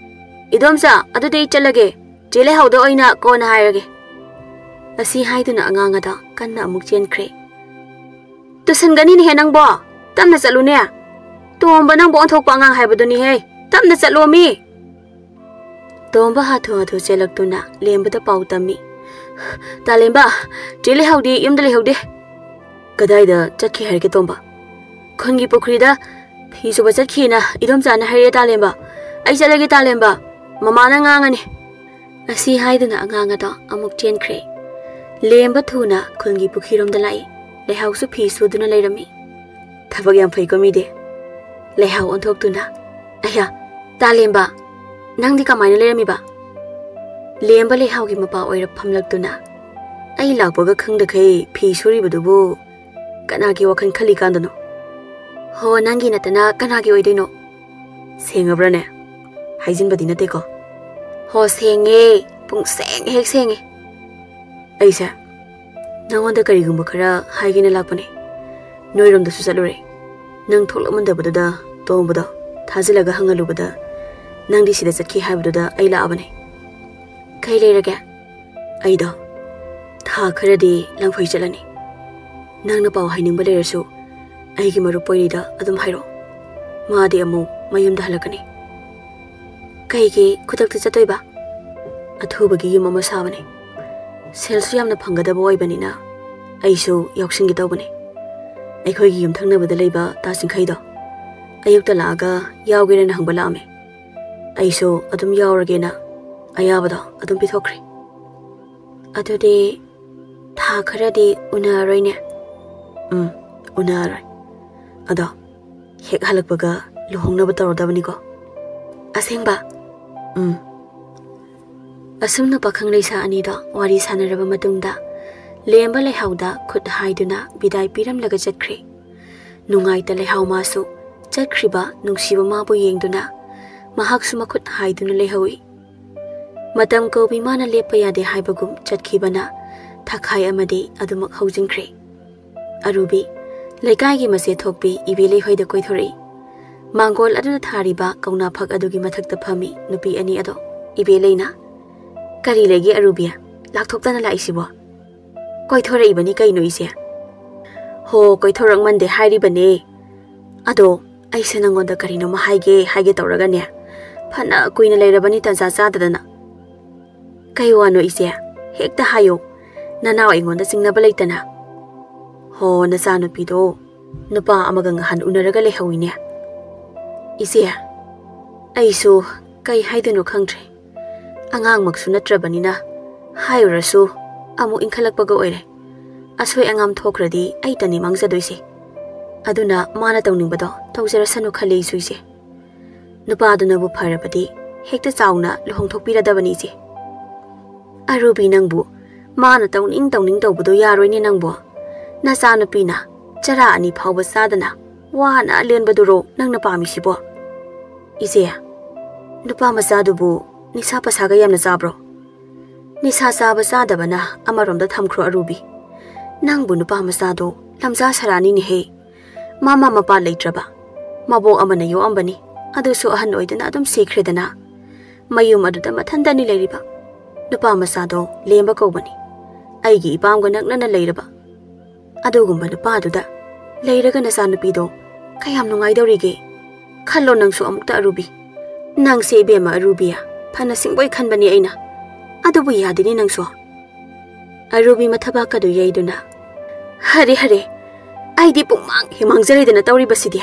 "ꯏꯗꯣꯝꯆꯥ, ꯑꯗꯨꯗꯤ ꯑꯩ ꯆꯠꯂꯒꯦ꯫ ꯆꯦ ꯂꯩꯍꯥꯎꯗ ꯑꯣꯏꯅ ꯀꯣꯟꯅ ꯍꯥꯏꯔꯒꯦ꯫" ꯑꯁꯤ ꯍꯥꯏꯗꯨꯅ ꯑꯉꯥꯡ ꯑꯗꯣ ꯀꯟꯅ ꯑꯃꯨꯛ ꯆꯦꯟꯈ꯭ꯔꯦ꯫ "ꯇꯨꯁꯟꯒꯅꯤꯅꯦꯍꯦ ꯅꯪꯕꯣ, ꯇꯞꯅ ꯆꯠꯂꯨꯅꯦ꯫ ꯇꯣꯝꯕ, ꯅꯪꯕꯨ ꯑꯣꯟꯊꯣꯛꯄ ꯑꯉꯥꯡ ꯍꯥꯏꯕꯗꯨꯅꯤꯍꯦ, ꯇꯞꯅ ꯆꯠꯂꯣꯃꯤ꯫" ꯇꯣꯝꯕ ꯍꯥꯊꯨ ꯍꯥꯊꯨ ꯆꯦꯜꯂꯛꯇꯨꯅ ꯂꯦꯝꯕꯗ ꯄꯥꯎ ꯇꯝꯃꯤ꯫ "ꯇꯥꯂꯦꯝꯕ, ꯆꯦ ꯂꯩꯍꯥꯎꯗꯤ ꯌꯨꯝꯗ ꯂꯩꯍꯧꯗꯦ꯫" "ꯀꯗꯥꯏꯗ ꯆꯠꯈꯤ ꯍꯥꯏꯔꯒꯦ ꯇꯣꯝꯕ?" "ꯈꯨꯟꯒꯤ ꯄꯨꯈ꯭ꯔꯤꯗ ꯐꯤ ꯁꯨꯕ ꯆꯠꯈꯤꯅ ꯏꯗꯣꯝꯆꯥꯅ ꯍꯥꯏꯔꯛꯑꯦ ꯇꯥꯂꯦꯝꯕ꯫ ꯑꯩ ꯆꯠꯂꯒꯦ ꯇꯥꯂꯦꯝꯕ, ꯃꯃꯥꯅ ꯉꯥꯡꯉꯅꯤ꯫" ꯑꯁꯤ ꯍꯥꯏꯗꯨꯅ ꯑꯉꯥꯡ ꯑꯗꯣ ꯑꯃꯨꯛ ꯆꯦꯟꯈ꯭ꯔꯦ꯫ ꯂꯦꯝꯕ ꯊꯨꯅ ꯈꯨꯟꯒꯤ ꯄꯨꯈ꯭ꯔꯤꯔꯣꯝꯗ ꯂꯥꯛꯏ꯫ ꯂꯩꯍꯥꯎꯁꯨ ꯐꯤ ꯁꯨꯗꯨꯅ ꯂꯩꯔꯝꯃꯤ꯫ "ꯊꯕꯛ ꯌꯥꯝ ꯐꯩꯀꯣ ꯃꯤꯗꯤ꯫" ꯂꯩꯍꯥꯎ ꯑꯣꯟꯊꯣꯛꯇꯨꯅ, "ꯑꯌꯥ, ꯇꯥꯂꯦꯝꯕ, ꯅꯪꯗꯤ ꯀꯃꯥꯏꯅ ꯂꯩꯔꯝꯃꯤꯕ?" ꯂꯦꯝꯕ ꯂꯩꯍꯥꯎꯒꯤ ꯃꯄꯥ ꯑꯣꯏꯔ ꯐꯝꯂꯛꯇꯨꯅ, "ꯑꯩ ꯂꯥꯛꯄꯒ ꯈꯪꯗꯈꯩ ꯐꯤ ꯁꯨꯔꯤꯕꯗꯨꯕꯨ ꯀꯅꯥꯒꯤ ꯋꯥꯈꯜ ꯈꯜꯂꯤꯀꯥꯟꯗꯅꯣ?" "ꯍꯣ, ꯅꯪꯒꯤ ꯅꯠꯇꯅ ꯀꯅꯥꯒꯤ ꯑꯣꯏꯗꯣꯏꯅꯣ?" "ꯁꯦꯡꯉꯕ꯭ꯔꯅꯦ? ꯍꯥꯏꯖꯤꯟꯕꯗꯤ ꯅꯠꯇꯦꯀꯣ?" "ꯍꯣ, ꯁꯦꯡꯉꯦ꯫ ꯄꯨꯡ ꯁꯦꯡ ꯍꯦꯛ ꯁꯦꯡꯉꯦ꯫ ꯑꯩꯁꯦ ꯅꯉꯣꯟꯗ ꯀꯔꯤꯒꯨꯝꯕ ꯈꯔ ꯍꯥꯏꯒꯦꯅ ꯂꯥꯛꯄꯅꯦ꯫ ꯅꯣꯏꯔꯣꯝꯗꯁꯨ ꯆꯠꯂꯨꯔꯦ꯫ ꯅꯪ ꯊꯣꯛꯂꯛꯃꯟꯗꯕꯗꯨꯗ ꯇꯣꯝꯕꯗꯣ ꯊꯥꯖꯤꯜꯂꯒ ꯍꯪꯍꯜꯂꯨꯕꯗ ꯅꯪꯗꯤ ꯁꯤꯗ ꯆꯠꯈꯤ ꯍꯥꯏꯕꯗꯨꯗ ꯑꯩ ꯂꯥꯛꯑꯕꯅꯦ꯫ ꯀꯩ ꯂꯩꯔꯒꯦ? ꯑꯩꯗꯣ ꯊꯥ ꯈꯔꯗꯤ ꯂꯪꯐꯩ ꯆꯠꯂꯅꯤ꯫ ꯅꯪꯅ ꯄꯥꯎ ꯍꯥꯏꯅꯤꯡꯕ ꯂꯩꯔꯁꯨ ꯑꯩꯒꯤ ꯃꯔꯨꯞ ꯄꯣꯏꯔꯤꯗ ꯑꯗꯨꯝ ꯍꯥꯏꯔꯛꯑꯣ꯫ ꯃꯥꯗꯤ ꯑꯃꯨꯛ ꯃꯌꯨꯝꯗ ꯍꯜꯂꯛꯀꯅꯤ꯫ ꯀꯩꯒꯤ ꯈꯨꯗꯛꯇ ꯆꯠꯇꯣꯏꯕ? ꯑꯊꯨꯕꯒꯤ ꯌꯨꯝ ꯑꯃ ꯁꯥꯕꯅꯤ꯫ ꯁꯦꯜꯁꯨ ꯌꯥꯝꯅ ꯐꯪꯒꯗꯕ ꯑꯣꯏꯕꯅꯤꯅ ꯑꯩꯁꯨ ꯌꯥꯎꯁꯤꯟꯒꯦ ꯇꯧꯕꯅꯤ꯫ ꯑꯩꯈꯣꯏꯒꯤ ꯌꯨꯝꯊꯪꯅꯕꯗ ꯂꯩꯕ ꯇꯥ ꯆꯤꯡꯈꯩꯗꯣ ꯑꯌꯨꯛꯇ ꯂꯥꯛꯑꯒ ꯌꯥꯎꯒꯦꯔꯅ ꯍꯪꯕ ꯂꯥꯛꯑꯝꯃꯦ꯫ ꯑꯩꯁꯨ ꯑꯗꯨꯝ ꯌꯥꯎꯔꯒꯦꯅ ꯑꯌꯥꯕꯗꯣ ꯑꯗꯨꯝ ꯄꯤꯊꯣꯛꯈ꯭ꯔꯦ꯫ ꯑꯗꯨꯗꯤ ꯊꯥ ꯈꯔꯗꯤ ꯎꯅꯔꯣꯏꯅꯦ? ꯎꯝ, ꯎꯅꯔꯣꯏ꯫ ꯑꯗꯣ ꯍꯦꯛ ꯍꯜꯂꯛꯄꯒ ꯂꯨꯍꯣꯡꯅꯕ ꯇꯧꯔꯗꯕꯅꯤꯀꯣ꯫ ꯑꯁꯦꯡꯕ? ꯎꯝ꯫ ꯑꯁꯨꯝꯅ ꯄꯥꯈꯪ ꯂꯩꯁꯥ ꯑꯅꯤꯗꯣ ꯋꯥꯔꯤ ꯁꯥꯟꯅꯔꯕ ꯃꯇꯨꯡꯗ ꯂꯦꯝꯕ ꯂꯩꯍꯥꯎꯗ ꯈꯨꯠ ꯍꯥꯏꯗꯨꯅ ꯕꯤꯗꯥꯏ ꯄꯤꯔꯝꯂꯒ ꯆꯠꯈ꯭ꯔꯦ꯫ ꯅꯨꯡꯉꯥꯏꯇ ꯂꯩꯍꯥꯎ ꯃꯥꯁꯨ ꯆꯠꯈ꯭ꯔꯤꯕ ꯅꯨꯡꯁꯤꯕ ꯃꯥꯕꯨ ꯌꯦꯡꯗꯨꯅ ꯃꯍꯥꯛꯁꯨ ꯃꯈꯨꯠ ꯍꯥꯏꯗꯨꯅ ꯂꯩꯍꯧꯏ꯫ ꯃꯇꯝ ꯀꯧꯕꯤ ꯃꯥꯅ ꯂꯦꯞꯄ ꯌꯥꯗꯦ ꯍꯥꯏꯕꯒꯨꯝ ꯆꯠꯈꯤꯕꯅ ꯊꯥꯈꯥꯏ ꯑꯃꯗꯤ ꯑꯗꯨꯃꯛ ꯍꯧꯖꯤꯟꯈ꯭ꯔꯦ꯫ ꯑꯔꯨꯕꯤ, ꯂꯩꯀꯥꯏꯒꯤ ꯃꯆꯦ ꯊꯣꯛꯄꯤ ꯏꯕꯦꯂꯩ ꯍꯣꯏꯗ ꯀꯣꯏꯊꯣꯔꯛꯏ꯫ ꯃꯥꯡꯒꯣꯜ ꯑꯗꯨꯗ ꯊꯥꯔꯤꯕ ꯀꯧꯅꯥ ꯐꯛ ꯑꯗꯨꯒꯤ ꯃꯊꯛꯇ ꯐꯝꯃꯤ ꯅꯨꯄꯤ ꯑꯅꯤ ꯑꯗꯣ꯫ ꯏꯕꯦꯂꯩꯅ, "ꯀꯔꯤ ꯂꯩꯒꯦ ꯑꯔꯨꯕꯤ? ꯂꯥꯛꯊꯣꯛꯇꯅ ꯂꯥꯛꯏꯁꯤꯕꯣ?" "ꯀꯣꯏꯊꯣꯔꯛꯏꯕꯅꯤ ꯀꯩꯅꯣ ꯏꯆꯦ?" "ꯍꯣ, ꯀꯣꯏꯊꯣꯔꯛꯃꯟꯗꯦ ꯍꯥꯏꯔꯤꯕꯅꯦ꯫ ꯑꯗꯣ ꯑꯩꯁꯦ ꯅꯪꯉꯣꯟꯗ ꯀꯔꯤꯅꯣꯃ ꯍꯥꯏꯒꯦ ꯍꯥꯏꯒꯦ ꯇꯧꯔꯒꯅꯦ, ꯐꯅ ꯀꯨꯏꯅ ꯂꯩꯔꯕꯅꯤ ꯇꯟꯖꯥ ꯆꯥꯗꯗꯅ꯫" "ꯀꯩ ꯋꯥꯅꯣ ꯏꯆꯦ? ꯍꯦꯛꯇ ꯍꯥꯏꯌꯣ꯫ ꯅꯅꯥꯎ ꯑꯩꯉꯣꯟꯗ ꯆꯤꯡꯅꯕ ꯂꯩꯇꯅ꯫" "ꯍꯣ, ꯅꯆꯥꯅꯨꯄꯤꯗꯣ ꯅꯨꯄꯥ ꯑꯃꯒ ꯉꯍꯥꯟ ꯎꯅꯔꯒ ꯂꯩꯍꯧꯏꯅꯦ꯫" "ꯏꯆꯦ, ꯑꯩꯁꯨ ꯀꯩ ꯍꯥꯏꯗꯣꯏꯅꯣ ꯈꯪꯗ꯭ꯔꯦ꯫ ꯑꯉꯥꯡꯃꯛꯁꯨ ꯅꯠꯇ꯭ꯔꯕꯅꯤꯅ ꯍꯥꯏꯔꯨꯔꯁꯨ ꯑꯃꯨꯛ ꯏꯟꯈꯠꯂꯛꯄꯒ ꯑꯣꯏꯔꯦ꯫ ꯑꯁꯣꯏ ꯑꯉꯥꯝ ꯊꯣꯛꯈ꯭ꯔꯗꯤ ꯑꯩꯇꯅꯤ ꯃꯥꯡꯖꯗꯣꯏꯁꯦ꯫ ꯑꯗꯨꯅ ꯃꯥꯅ ꯇꯧꯅꯤꯡꯕꯗꯣ ꯇꯧꯖꯔꯁꯅꯨ ꯈꯜꯂꯦ ꯑꯩꯁꯨ ꯏꯆꯦ꯫ ꯅꯨꯄꯥꯗꯨꯅꯕꯨ ꯐꯔꯕꯗꯤ ꯍꯦꯛꯇ ꯆꯥꯎꯅ ꯂꯨꯍꯣꯡꯊꯣꯛꯄꯤꯔꯗꯕꯅꯤ ꯏꯆꯦ꯫" "ꯑꯔꯨꯕꯤ ꯅꯪꯕꯨ, ꯃꯥꯅ ꯇꯧꯅꯤꯡ ꯇꯧꯅꯤꯡ ꯇꯧꯕꯗꯣ ꯌꯥꯔꯣꯏꯅꯦ ꯅꯪꯕꯨ꯫ ꯅꯆꯥꯅꯨꯄꯤꯅ ꯆꯔꯥ ꯑꯅꯤ ꯐꯥꯎꯕ ꯆꯥꯗꯅ ꯋꯥꯅ ꯂꯦꯟꯕꯗꯨꯔꯣ ꯅꯪꯅ ꯄꯥꯝꯃꯤꯁꯤꯕꯣ?" "ꯏꯆꯦ, ꯅꯨꯄꯥ ꯃꯆꯥꯗꯨꯕꯨ ꯅꯤꯁꯥ ꯄꯁꯥꯒ ꯌꯥꯝꯅ ꯆꯥꯕ꯭ꯔꯣ?" "ꯅꯤꯁꯥ ꯆꯥꯕ ꯆꯥꯗꯕꯅ ꯑꯃꯔꯣꯝꯗ ꯊꯝꯈ꯭ꯔꯣ ꯑꯔꯨꯕꯤ꯫ ꯅꯪꯕꯨ ꯅꯨꯄꯥ ꯃꯆꯥꯗꯣ ꯂꯝꯖꯥ ꯁꯔꯥꯅꯤꯅꯦꯍꯦ꯫ ꯃꯃꯥ ꯃꯄꯥ ꯂꯩꯇ꯭ꯔꯕ, ꯃꯕꯣꯛ ꯑꯃꯅ ꯌꯣꯛꯑꯝꯕꯅꯤ, ꯑꯗꯨꯁꯨ ꯑꯍꯟ ꯑꯣꯏꯗꯨꯅ ꯑꯗꯨꯝ ꯁꯤꯈ꯭ꯔꯦꯗꯅ꯫ ꯃꯌꯨꯝ ꯑꯗꯨꯗ ꯃꯊꯟꯇꯅꯤ ꯂꯩꯔꯤꯕ꯫ ꯅꯨꯄꯥ ꯃꯆꯥꯗꯣ ꯂꯦꯝꯕ ꯀꯧꯕꯅꯤ, ꯑꯩꯒꯤ ꯏꯄꯥꯝꯒ ꯅꯛꯅꯅ ꯂꯩꯔꯕ꯫ ꯑꯗꯨꯒꯨꯝꯕ ꯅꯨꯄꯥꯗꯨꯗ ꯂꯩꯔꯒ ꯅꯆꯥꯅꯨꯄꯤꯗꯣ ꯀꯌꯥꯝ ꯅꯨꯡꯉꯥꯏꯗꯧꯔꯤꯒꯦ? ꯈꯜꯂꯣ ꯅꯪꯁꯨ ꯑꯃꯨꯛꯇ ꯑꯔꯨꯕꯤ꯫ ꯅꯪꯁꯦ ꯏꯕꯦꯝꯃ ꯑꯔꯨꯕꯤꯌꯥ, ꯐꯅ ꯁꯤꯡꯕꯣꯏ ꯈꯟꯕꯅꯤ ꯑꯩꯅ꯫ ꯑꯗꯨꯕꯨ ꯌꯥꯗꯦꯅꯦ ꯅꯪꯁꯨ꯫" ꯑꯔꯨꯕꯤ ꯃꯊꯕꯥꯛꯀꯗꯨ ꯌꯩꯗꯨꯅ, "ꯍꯔꯦ, ꯍꯔꯦ, ꯑꯩꯗꯤ ꯄꯨꯡꯃꯥꯡ ꯍꯦꯛ ꯃꯥꯡꯖꯔꯦꯗꯅ ꯇꯧꯔꯤꯕꯁꯤꯗꯤ꯫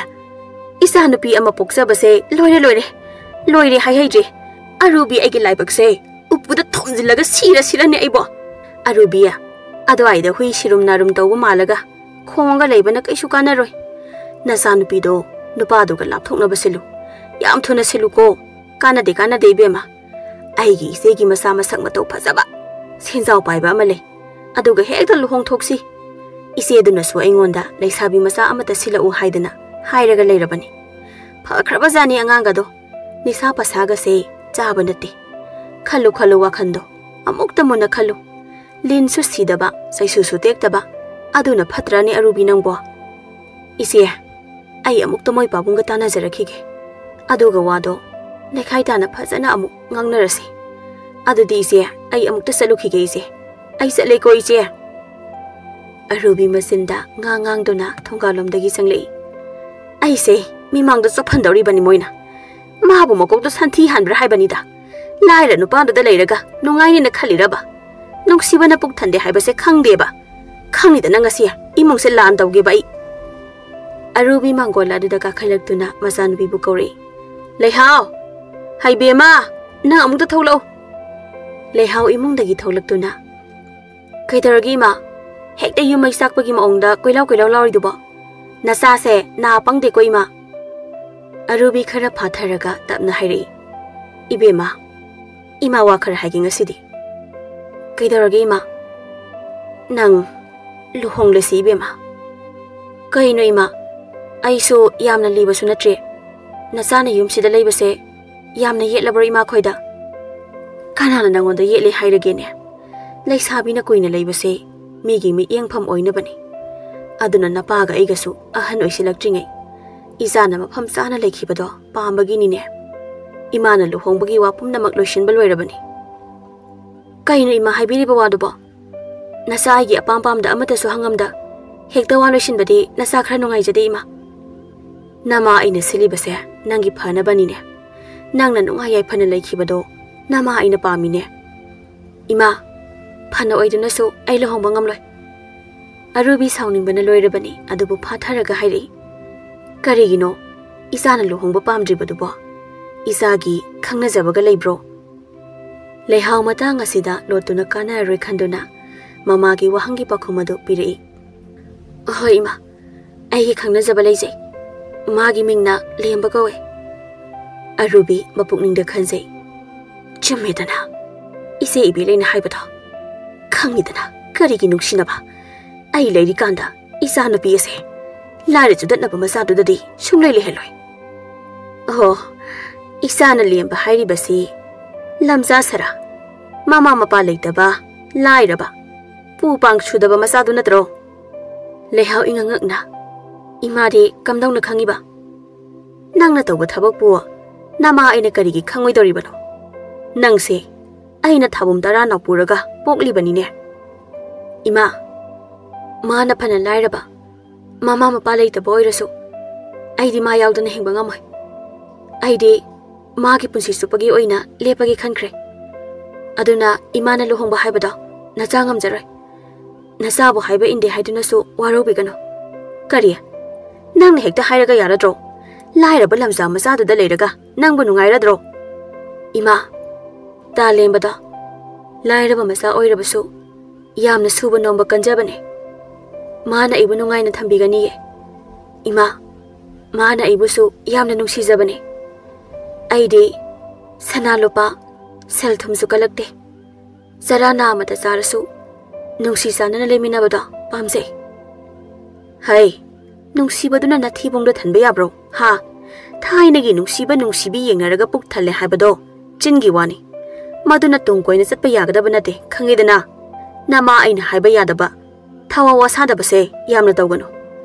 ꯏꯆꯥꯅꯨꯄꯤ ꯑꯃ ꯄꯣꯛꯆꯕꯁꯦ ꯂꯣꯏꯔꯦ, ꯂꯣꯏꯔꯦ꯫ ꯂꯣꯏꯔꯦ ꯍꯥꯏꯍꯩꯗ꯭ꯔꯦ꯫ ꯑꯔꯨꯕꯤ ꯑꯩꯒꯤ ꯂꯥꯏꯕꯛꯁꯦ ꯎꯄꯨꯗ ꯊꯣꯝꯖꯤꯜꯂꯒ ꯁꯤꯔ ꯁꯤꯔꯅꯤ ꯑꯩꯕꯣ꯫ ꯑꯔꯨꯕꯤ, ꯑꯗꯨꯋꯥꯏꯗ ꯍꯨꯏ ꯁꯤꯔꯨꯝ ꯅꯥꯔꯨꯝ ꯇꯧꯕ ꯃꯥꯜꯂꯒ ꯈꯣꯡꯉꯒ ꯂꯩꯕꯅ ꯀꯩꯁꯨ ꯀꯥꯟꯅꯔꯣꯏ꯫ ꯅꯆꯥꯅꯨꯄꯤꯗꯣ ꯅꯨꯄꯥꯗꯨꯒ ꯂꯥꯞꯊꯣꯛꯅꯕ ꯁꯤꯜꯂꯨ꯫ ꯌꯥꯝ ꯊꯨꯅ ꯁꯤꯜꯂꯨꯀꯣ꯫ ꯀꯥꯟꯅꯗꯦ, ꯀꯥꯟꯅꯗꯦ ꯏꯕꯦꯝꯃ꯫ ꯑꯩꯒꯤ ꯏꯆꯦꯒꯤ ꯃꯆꯥ ꯃꯁꯛ ꯃꯇꯧ ꯐꯖꯕ, ꯁꯦꯟꯖꯥꯎ ꯄꯥꯏꯕ ꯑꯃ ꯂꯩ꯫ ꯑꯗꯨꯒ ꯍꯦꯛꯇ ꯂꯨꯍꯣꯡꯊꯣꯛꯁꯤ꯫ ꯏꯆꯦꯗꯨꯅꯁꯨ ꯑꯩꯉꯣꯟꯗ ꯂꯩꯁꯥꯕꯤ ꯃꯆꯥ ꯑꯃꯠꯇ ꯁꯤꯜꯂꯛꯎ ꯍꯥꯏꯗꯅ ꯍꯥꯏꯔꯒ ꯂꯩꯔꯕꯅꯤ꯫ ꯐꯈ꯭ꯔꯕꯖꯥꯠꯅꯤ ꯑꯉꯥꯡꯒꯗꯣ꯫ ꯅꯤꯁꯥ ꯄꯁꯥꯒꯁꯦ ꯆꯥꯕ ꯅꯠꯇꯦ꯫ ꯈꯜꯂꯨ, ꯈꯜꯂꯨ ꯋꯥꯈꯟꯗꯣ꯫ ꯑꯃꯨꯛꯇ ꯃꯨꯟꯅ ꯈꯜꯂꯨ꯫ ꯂꯤꯟꯁꯨ ꯁꯤꯗꯕ, ꯆꯩꯁꯨꯁꯨ ꯇꯦꯛꯇꯕ, ꯑꯗꯨꯅ ꯐꯠꯇ꯭ꯔꯅꯦ ꯑꯔꯨꯕꯤ ꯅꯪꯕꯣ?" "ꯏꯆꯦ, ꯑꯩ ꯑꯃꯨꯛꯇ ꯃꯣꯏ ꯄꯥꯕꯨꯡꯒ ꯇꯥꯟꯅꯖꯔꯛꯈꯤꯒꯦ꯫ ꯑꯗꯨꯒ ꯋꯥꯗꯣ ꯂꯩꯈꯥꯏ ꯇꯥꯅ ꯐꯖꯅ ꯑꯃꯨꯛ ꯉꯥꯡꯅꯔꯁꯤ꯫ ꯑꯗꯨꯗꯤ ꯏꯆꯦ, ꯑꯩ ꯑꯃꯨꯛꯇ ꯆꯠꯂꯨꯈꯤꯒꯦ ꯏꯆꯦ꯫ ꯑꯩ ꯆꯠꯂꯦꯀꯣ ꯏꯆꯦ꯫" ꯑꯔꯨꯕꯤ ꯃꯆꯤꯟꯗ ꯉꯥ ꯉꯥꯡꯗꯨꯅ ꯊꯣꯡꯒꯥꯜꯂꯣꯝꯗꯒꯤ ꯆꯪꯂꯛꯏ꯫ "ꯑꯩꯁꯦ ꯃꯤꯃꯥꯡꯗ ꯆꯣꯞꯍꯟꯗꯧꯔꯤꯕꯅꯤ ꯃꯣꯏꯅ꯫ ꯃꯥꯕꯨ ꯃꯀꯣꯛꯇ ꯁꯟꯊꯤ ꯍꯥꯟꯕ꯭ꯔꯥ ꯍꯥꯏꯕꯅꯤꯗ꯫ ꯂꯥꯏꯔ ꯅꯨꯄꯥꯗꯨꯗ ꯂꯩꯔꯒ ꯅꯨꯡꯉꯥꯏꯅꯤꯅ ꯈꯜꯂꯤꯔꯕ? ꯅꯨꯡꯁꯤꯕꯅ ꯄꯨꯛ ꯊꯟꯗꯦ ꯍꯥꯏꯕꯁꯦ ꯈꯪꯗꯦꯕ꯫ ꯈꯪꯉꯤꯗꯅ ꯉꯁꯤ ꯏꯃꯨꯡꯁꯦ ꯂꯥꯟ ꯇꯧꯒꯦꯕ ꯑꯩ꯫" ꯑꯔꯨꯕꯤ ꯃꯥꯡꯒꯣꯜ ꯑꯗꯨꯗ ꯀꯥꯈꯠꯂꯛꯇꯨꯅ ꯃꯆꯥꯅꯨꯄꯤꯕꯨ ꯀꯧꯔꯛꯏ꯫ "ꯂꯩꯍꯥꯎ! ꯍꯩꯕꯦꯝꯃ, ꯅꯪ ꯑꯃꯨꯛꯇ ꯊꯣꯛꯂꯛꯎ꯫" ꯂꯩꯍꯥꯎ ꯏꯃꯨꯡꯗꯒꯤ ꯊꯣꯛꯂꯛꯇꯨꯅ, "ꯀꯩꯗꯧꯔꯒꯦ ꯏꯃꯥ? ꯍꯦꯛꯇ ꯌꯨꯝ ꯃꯩ ꯆꯥꯛꯄꯒꯤ ꯃꯑꯣꯡꯗ ꯀꯣꯏꯂꯥꯎ ꯀꯣꯏꯂꯥꯎ ꯂꯥꯎꯔꯤꯗꯨꯕꯣ? ꯅꯆꯥꯁꯦ ꯅꯥ ꯄꯪꯗꯦꯀꯣ ꯏꯃꯥ?" ꯑꯔꯨꯕꯤ ꯈꯔ ꯐꯥꯊꯔꯒ ꯇꯞꯅ ꯍꯥꯏꯔꯛꯏ꯫ "ꯏꯕꯦꯝꯃ, ꯏꯃꯥ ꯋꯥ ꯈꯔ ꯍꯥꯏꯒꯦ ꯉꯁꯤꯗꯤ꯫" "ꯀꯩꯗꯧꯔꯒꯦ ꯏꯃꯥ?" "ꯅꯪ ꯂꯨꯍꯣꯡꯂꯁꯤ ꯏꯕꯦꯝꯃ꯫" "ꯀꯩꯅꯣ ꯏꯃꯥ? ꯑꯩꯁꯨ ꯌꯥꯝꯅ ꯂꯤꯕꯁꯨ ꯅꯠꯇ꯭ꯔꯤ꯫ ꯅꯆꯥꯅ ꯌꯨꯝꯁꯤꯗ ꯂꯩꯕꯁꯦ ꯌꯥꯝꯅ ꯌꯦꯠꯂꯕ꯭ꯔꯣ ꯏꯃꯥ ꯈꯣꯏꯗ?" ꯀꯅꯥꯅ ꯅꯪꯉꯣꯟꯗ ꯌꯦꯠꯂꯦ ꯍꯥꯏꯔꯒꯦꯅꯦ? ꯂꯩꯁꯥꯕꯤꯅ ꯀꯨꯏꯅ ꯂꯩꯕꯁꯦ ꯃꯤꯒꯤ ꯃꯤꯠꯌꯦꯡꯐꯝ ꯑꯣꯏꯅꯕꯅꯤ꯫ ꯑꯗꯨꯅ ꯅꯄꯥꯒ ꯑꯩꯒꯁꯨ ꯑꯍꯟ ꯑꯣꯏꯁꯤꯜꯂꯛꯇ꯭ꯔꯤꯉꯩ ꯏꯆꯥꯅ ꯃꯐꯝ ꯆꯥꯅ ꯂꯩꯈꯤꯕꯗꯣ ꯄꯥꯝꯕꯒꯤꯅꯤꯅꯦ꯫ ꯏꯃꯥꯅ ꯂꯨꯍꯣꯡꯕꯒꯤ ꯋꯥ ꯄꯨꯝꯅꯃꯛ ꯂꯣꯏꯁꯤꯟꯕ ꯂꯣꯏꯔꯕꯅꯤ꯫ ꯀꯩꯅꯣ ꯏꯃꯥ ꯍꯥꯏꯕꯤꯔꯤꯕ ꯋꯥꯗꯨꯕꯣ? ꯅꯆꯥ ꯑꯩꯒꯤ ꯑꯄꯥꯝ ꯄꯥꯝꯗ ꯑꯃꯠꯇꯁꯨ ꯍꯪꯉꯝꯗ ꯍꯦꯛꯇ ꯋꯥ ꯂꯣꯏꯁꯤꯟꯕꯗꯤ ꯅꯆꯥ ꯈꯔ ꯅꯨꯡꯉꯥꯏꯖꯗꯦ ꯏꯃꯥ꯫ ꯅꯃꯥ ꯑꯩꯅ ꯁꯤꯜꯂꯤꯕꯁꯦ ꯅꯪꯒꯤ ꯐꯅꯕꯅꯤꯅꯦ꯫ ꯅꯪꯅ ꯅꯨꯡꯉꯥꯏ ꯌꯥꯏꯐꯅ ꯂꯩꯈꯤꯕꯗꯣ ꯅꯃꯥ ꯑꯩꯅ ꯄꯥꯝꯃꯤꯅꯦ꯫ ꯏꯃꯥ, ꯐꯅ ꯑꯣꯏꯗꯨꯅꯁꯨ ꯑꯩ ꯂꯨꯍꯣꯡꯕ ꯉꯝꯂꯣꯏ꯫ ꯑꯔꯨꯕꯤ ꯁꯥꯎꯅꯤꯡꯕꯅ ꯂꯣꯏꯔꯕꯅꯤ, ꯑꯗꯨꯕꯨ ꯐꯥꯊꯔꯒ ꯍꯥꯏꯔꯛꯏ, ꯀꯔꯤꯒꯤꯅꯣ? ꯏꯆꯥꯅ ꯂꯨꯍꯣꯡꯕ ꯄꯥꯝꯗ꯭ꯔꯤꯕꯗꯨꯕꯣ? ꯏꯆꯥꯒꯤ ꯈꯪꯅꯖꯕꯒ ꯂꯩꯕ꯭ꯔꯣ? ꯂꯩꯍꯥꯎ ꯃꯇꯥꯡ ꯑꯁꯤꯗ ꯂꯣꯠꯇꯨꯅ ꯀꯥꯟꯅꯔꯔꯣꯏ ꯈꯟꯗꯨꯅ ꯃꯃꯥꯒꯤ ꯋꯥꯍꯪꯒꯤ ꯄꯥꯎꯈꯨꯝ ꯑꯗꯨ ꯄꯤꯔꯛꯏ꯫ ꯍꯣꯏ ꯏꯃꯥ, ꯑꯩꯒꯤ ꯈꯪꯅꯖꯕ ꯂꯩꯖꯩ꯫ ꯃꯥꯒꯤ ꯃꯤꯡꯅ ꯂꯦꯝꯕ ꯀꯧꯏ꯫ ꯑꯔꯨꯕꯤ ꯃꯄꯨꯛꯅꯤꯡꯗ ꯈꯟꯖꯩ, ꯆꯨꯝꯃꯦꯗꯅ, ꯏꯆꯦ ꯏꯕꯦꯂꯩꯅ ꯍꯥꯏꯕꯗꯣ꯫ ꯈꯪꯉꯤꯗꯅ ꯀꯔꯤꯒꯤ ꯅꯨꯡꯁꯤꯅꯕ? ꯑꯩ ꯂꯩꯔꯤꯀꯥꯟꯗ ꯏꯆꯥ ꯅꯨꯄꯤ ꯑꯁꯦ ꯂꯥꯏꯔ ꯆꯨꯗꯠꯅꯕ ꯃꯆꯥꯗꯨꯗꯗꯤ ꯁꯨꯡꯂꯩ ꯂꯩꯍꯜꯂꯣꯏ꯫ ꯑꯣ, ꯏꯆꯥꯅ ꯂꯦꯝꯕ ꯍꯥꯏꯔꯤꯕꯁꯤ ꯂꯝꯖꯥ ꯁꯔꯥ, ꯃꯃꯥ ꯃꯄꯥ ꯂꯩꯇꯕ, ꯂꯥꯏꯔꯕ, ꯄꯨ ꯄꯥꯡ ꯁꯨꯗꯕ ꯃꯆꯥꯗꯨ ꯅꯠꯇ꯭ꯔꯣ? ꯂꯩꯍꯥꯎ ꯏꯉꯛ ꯉꯛꯅ, ꯏꯃꯥꯗꯤ ꯀꯝꯗꯧꯅ ꯈꯪꯉꯤꯕ? ꯅꯪꯅ ꯇꯧꯕ ꯊꯕꯛꯄꯨ ꯅꯃꯥ ꯑꯩꯅ ꯀꯔꯤꯒꯤ ꯈꯪꯉꯣꯏꯗꯧꯔꯤꯕꯅꯣ? ꯅꯪꯁꯦ ꯑꯩꯅ ꯊꯥꯕꯨꯝ ꯇꯔꯥ ꯅꯥꯎꯄꯨꯔꯒ ꯄꯣꯛꯂꯤꯕꯅꯤꯅꯦ꯫ ꯏꯃꯥ, ꯃꯥꯅ ꯐꯅ ꯂꯥꯏꯔꯕ, ꯃꯃꯥ ꯃꯄꯥ ꯂꯩꯇꯕ ꯑꯣꯏꯔꯁꯨ ꯑꯩꯗꯤ ꯃꯥ ꯌꯥꯎꯗꯅ ꯍꯤꯡꯕ ꯉꯝꯃꯣꯏ꯫ ꯑꯩꯗꯤ ꯃꯥꯒꯤ ꯄꯨꯟꯁꯤ ꯆꯨꯞꯄꯒꯤ ꯑꯣꯏꯅ ꯂꯦꯞꯄꯒꯦ ꯈꯟꯈ꯭ꯔꯦ꯫ ꯑꯗꯨꯅ ꯏꯃꯥꯅ ꯂꯨꯍꯣꯡꯕ ꯍꯥꯏꯕꯗꯣ ꯅꯆꯥ ꯉꯝꯖꯔꯣꯏ꯫ ꯅꯆꯥꯕꯨ ꯍꯥꯏꯕ ꯏꯟꯗꯦ ꯍꯥꯏꯗꯨꯅꯁꯨ ꯋꯥꯔꯧꯕꯤꯒꯅꯨ꯫ ꯀꯔꯤ? ꯅꯪꯅ ꯍꯦꯛꯇ ꯍꯥꯏꯔꯒ ꯌꯥꯔꯗ꯭ꯔꯣ? ꯂꯥꯏꯔꯕ ꯂꯝꯖꯥ ꯃꯆꯥꯗꯨꯗ ꯂꯩꯔꯒ ꯅꯪꯕꯨ ꯅꯨꯡꯉꯥꯏꯔꯗ꯭ꯔꯣ? ꯏꯃꯥ, ꯇꯥꯂꯦꯝꯕꯗꯣ ꯂꯥꯏꯔꯕ ꯃꯆꯥ ꯑꯣꯏꯔꯕꯁꯨ ꯌꯥꯝꯅ ꯁꯨꯕ ꯅꯣꯝꯕ ꯀꯟꯖꯕꯅꯦ꯫ ꯃꯥꯅ ꯑꯩꯕꯨ ꯅꯨꯡꯉꯥꯏꯅ ꯊꯝꯕꯤꯒꯅꯤꯌꯦ꯫ ꯏꯃꯥ, ꯃꯥꯅ ꯑꯩꯕꯨꯁꯨ ꯌꯥꯝꯅ ꯅꯨꯡꯁꯤꯖꯕꯅꯦ꯫ ꯑꯩꯗꯤ ꯁꯅꯥ ꯂꯨꯄꯥ, ꯁꯦꯜ ꯊꯨꯝꯁꯨ ꯀꯜꯂꯛꯇꯦ꯫ ꯆꯔꯥ ꯅꯥ ꯑꯃꯇ ꯆꯥꯔꯁꯨ ꯅꯨꯡꯁꯤ ꯆꯥꯟꯅꯅ ꯂꯩꯃꯤꯟꯅꯕꯗꯣ ꯄꯥꯝꯖꯩ꯫ ꯍꯩ, ꯅꯨꯡꯁꯤꯕꯗꯨꯅ ꯅꯊꯤꯕꯣꯡꯗ ꯊꯟꯕ ꯌꯥꯕ꯭ꯔꯣ? ꯍꯥ? ꯊꯥꯏꯅꯒꯤ ꯅꯨꯡꯁꯤꯕ ꯅꯨꯡꯁꯤꯕꯤ ꯌꯦꯡꯅꯔꯒ ꯄꯨꯛ ꯊꯜꯂꯦ ꯍꯥꯏꯕꯗꯣ ꯆꯤꯟꯒꯤ ꯋꯥꯅꯤ꯫ ꯃꯗꯨꯅ ꯇꯨꯡ ꯀꯣꯏꯅ ꯆꯠꯄ ꯌꯥꯒꯗꯕ ꯅꯠꯇꯦ, ꯈꯪꯉꯤꯗꯅ? ꯅꯃꯥ ꯑꯩꯅ ꯍꯥꯏꯕ ꯌꯥꯗꯕ, ꯊꯋꯥ ꯋꯥ ꯁꯥꯗꯕꯁꯦ ꯌꯥꯝꯅ ꯇꯧꯒꯅꯨ꯫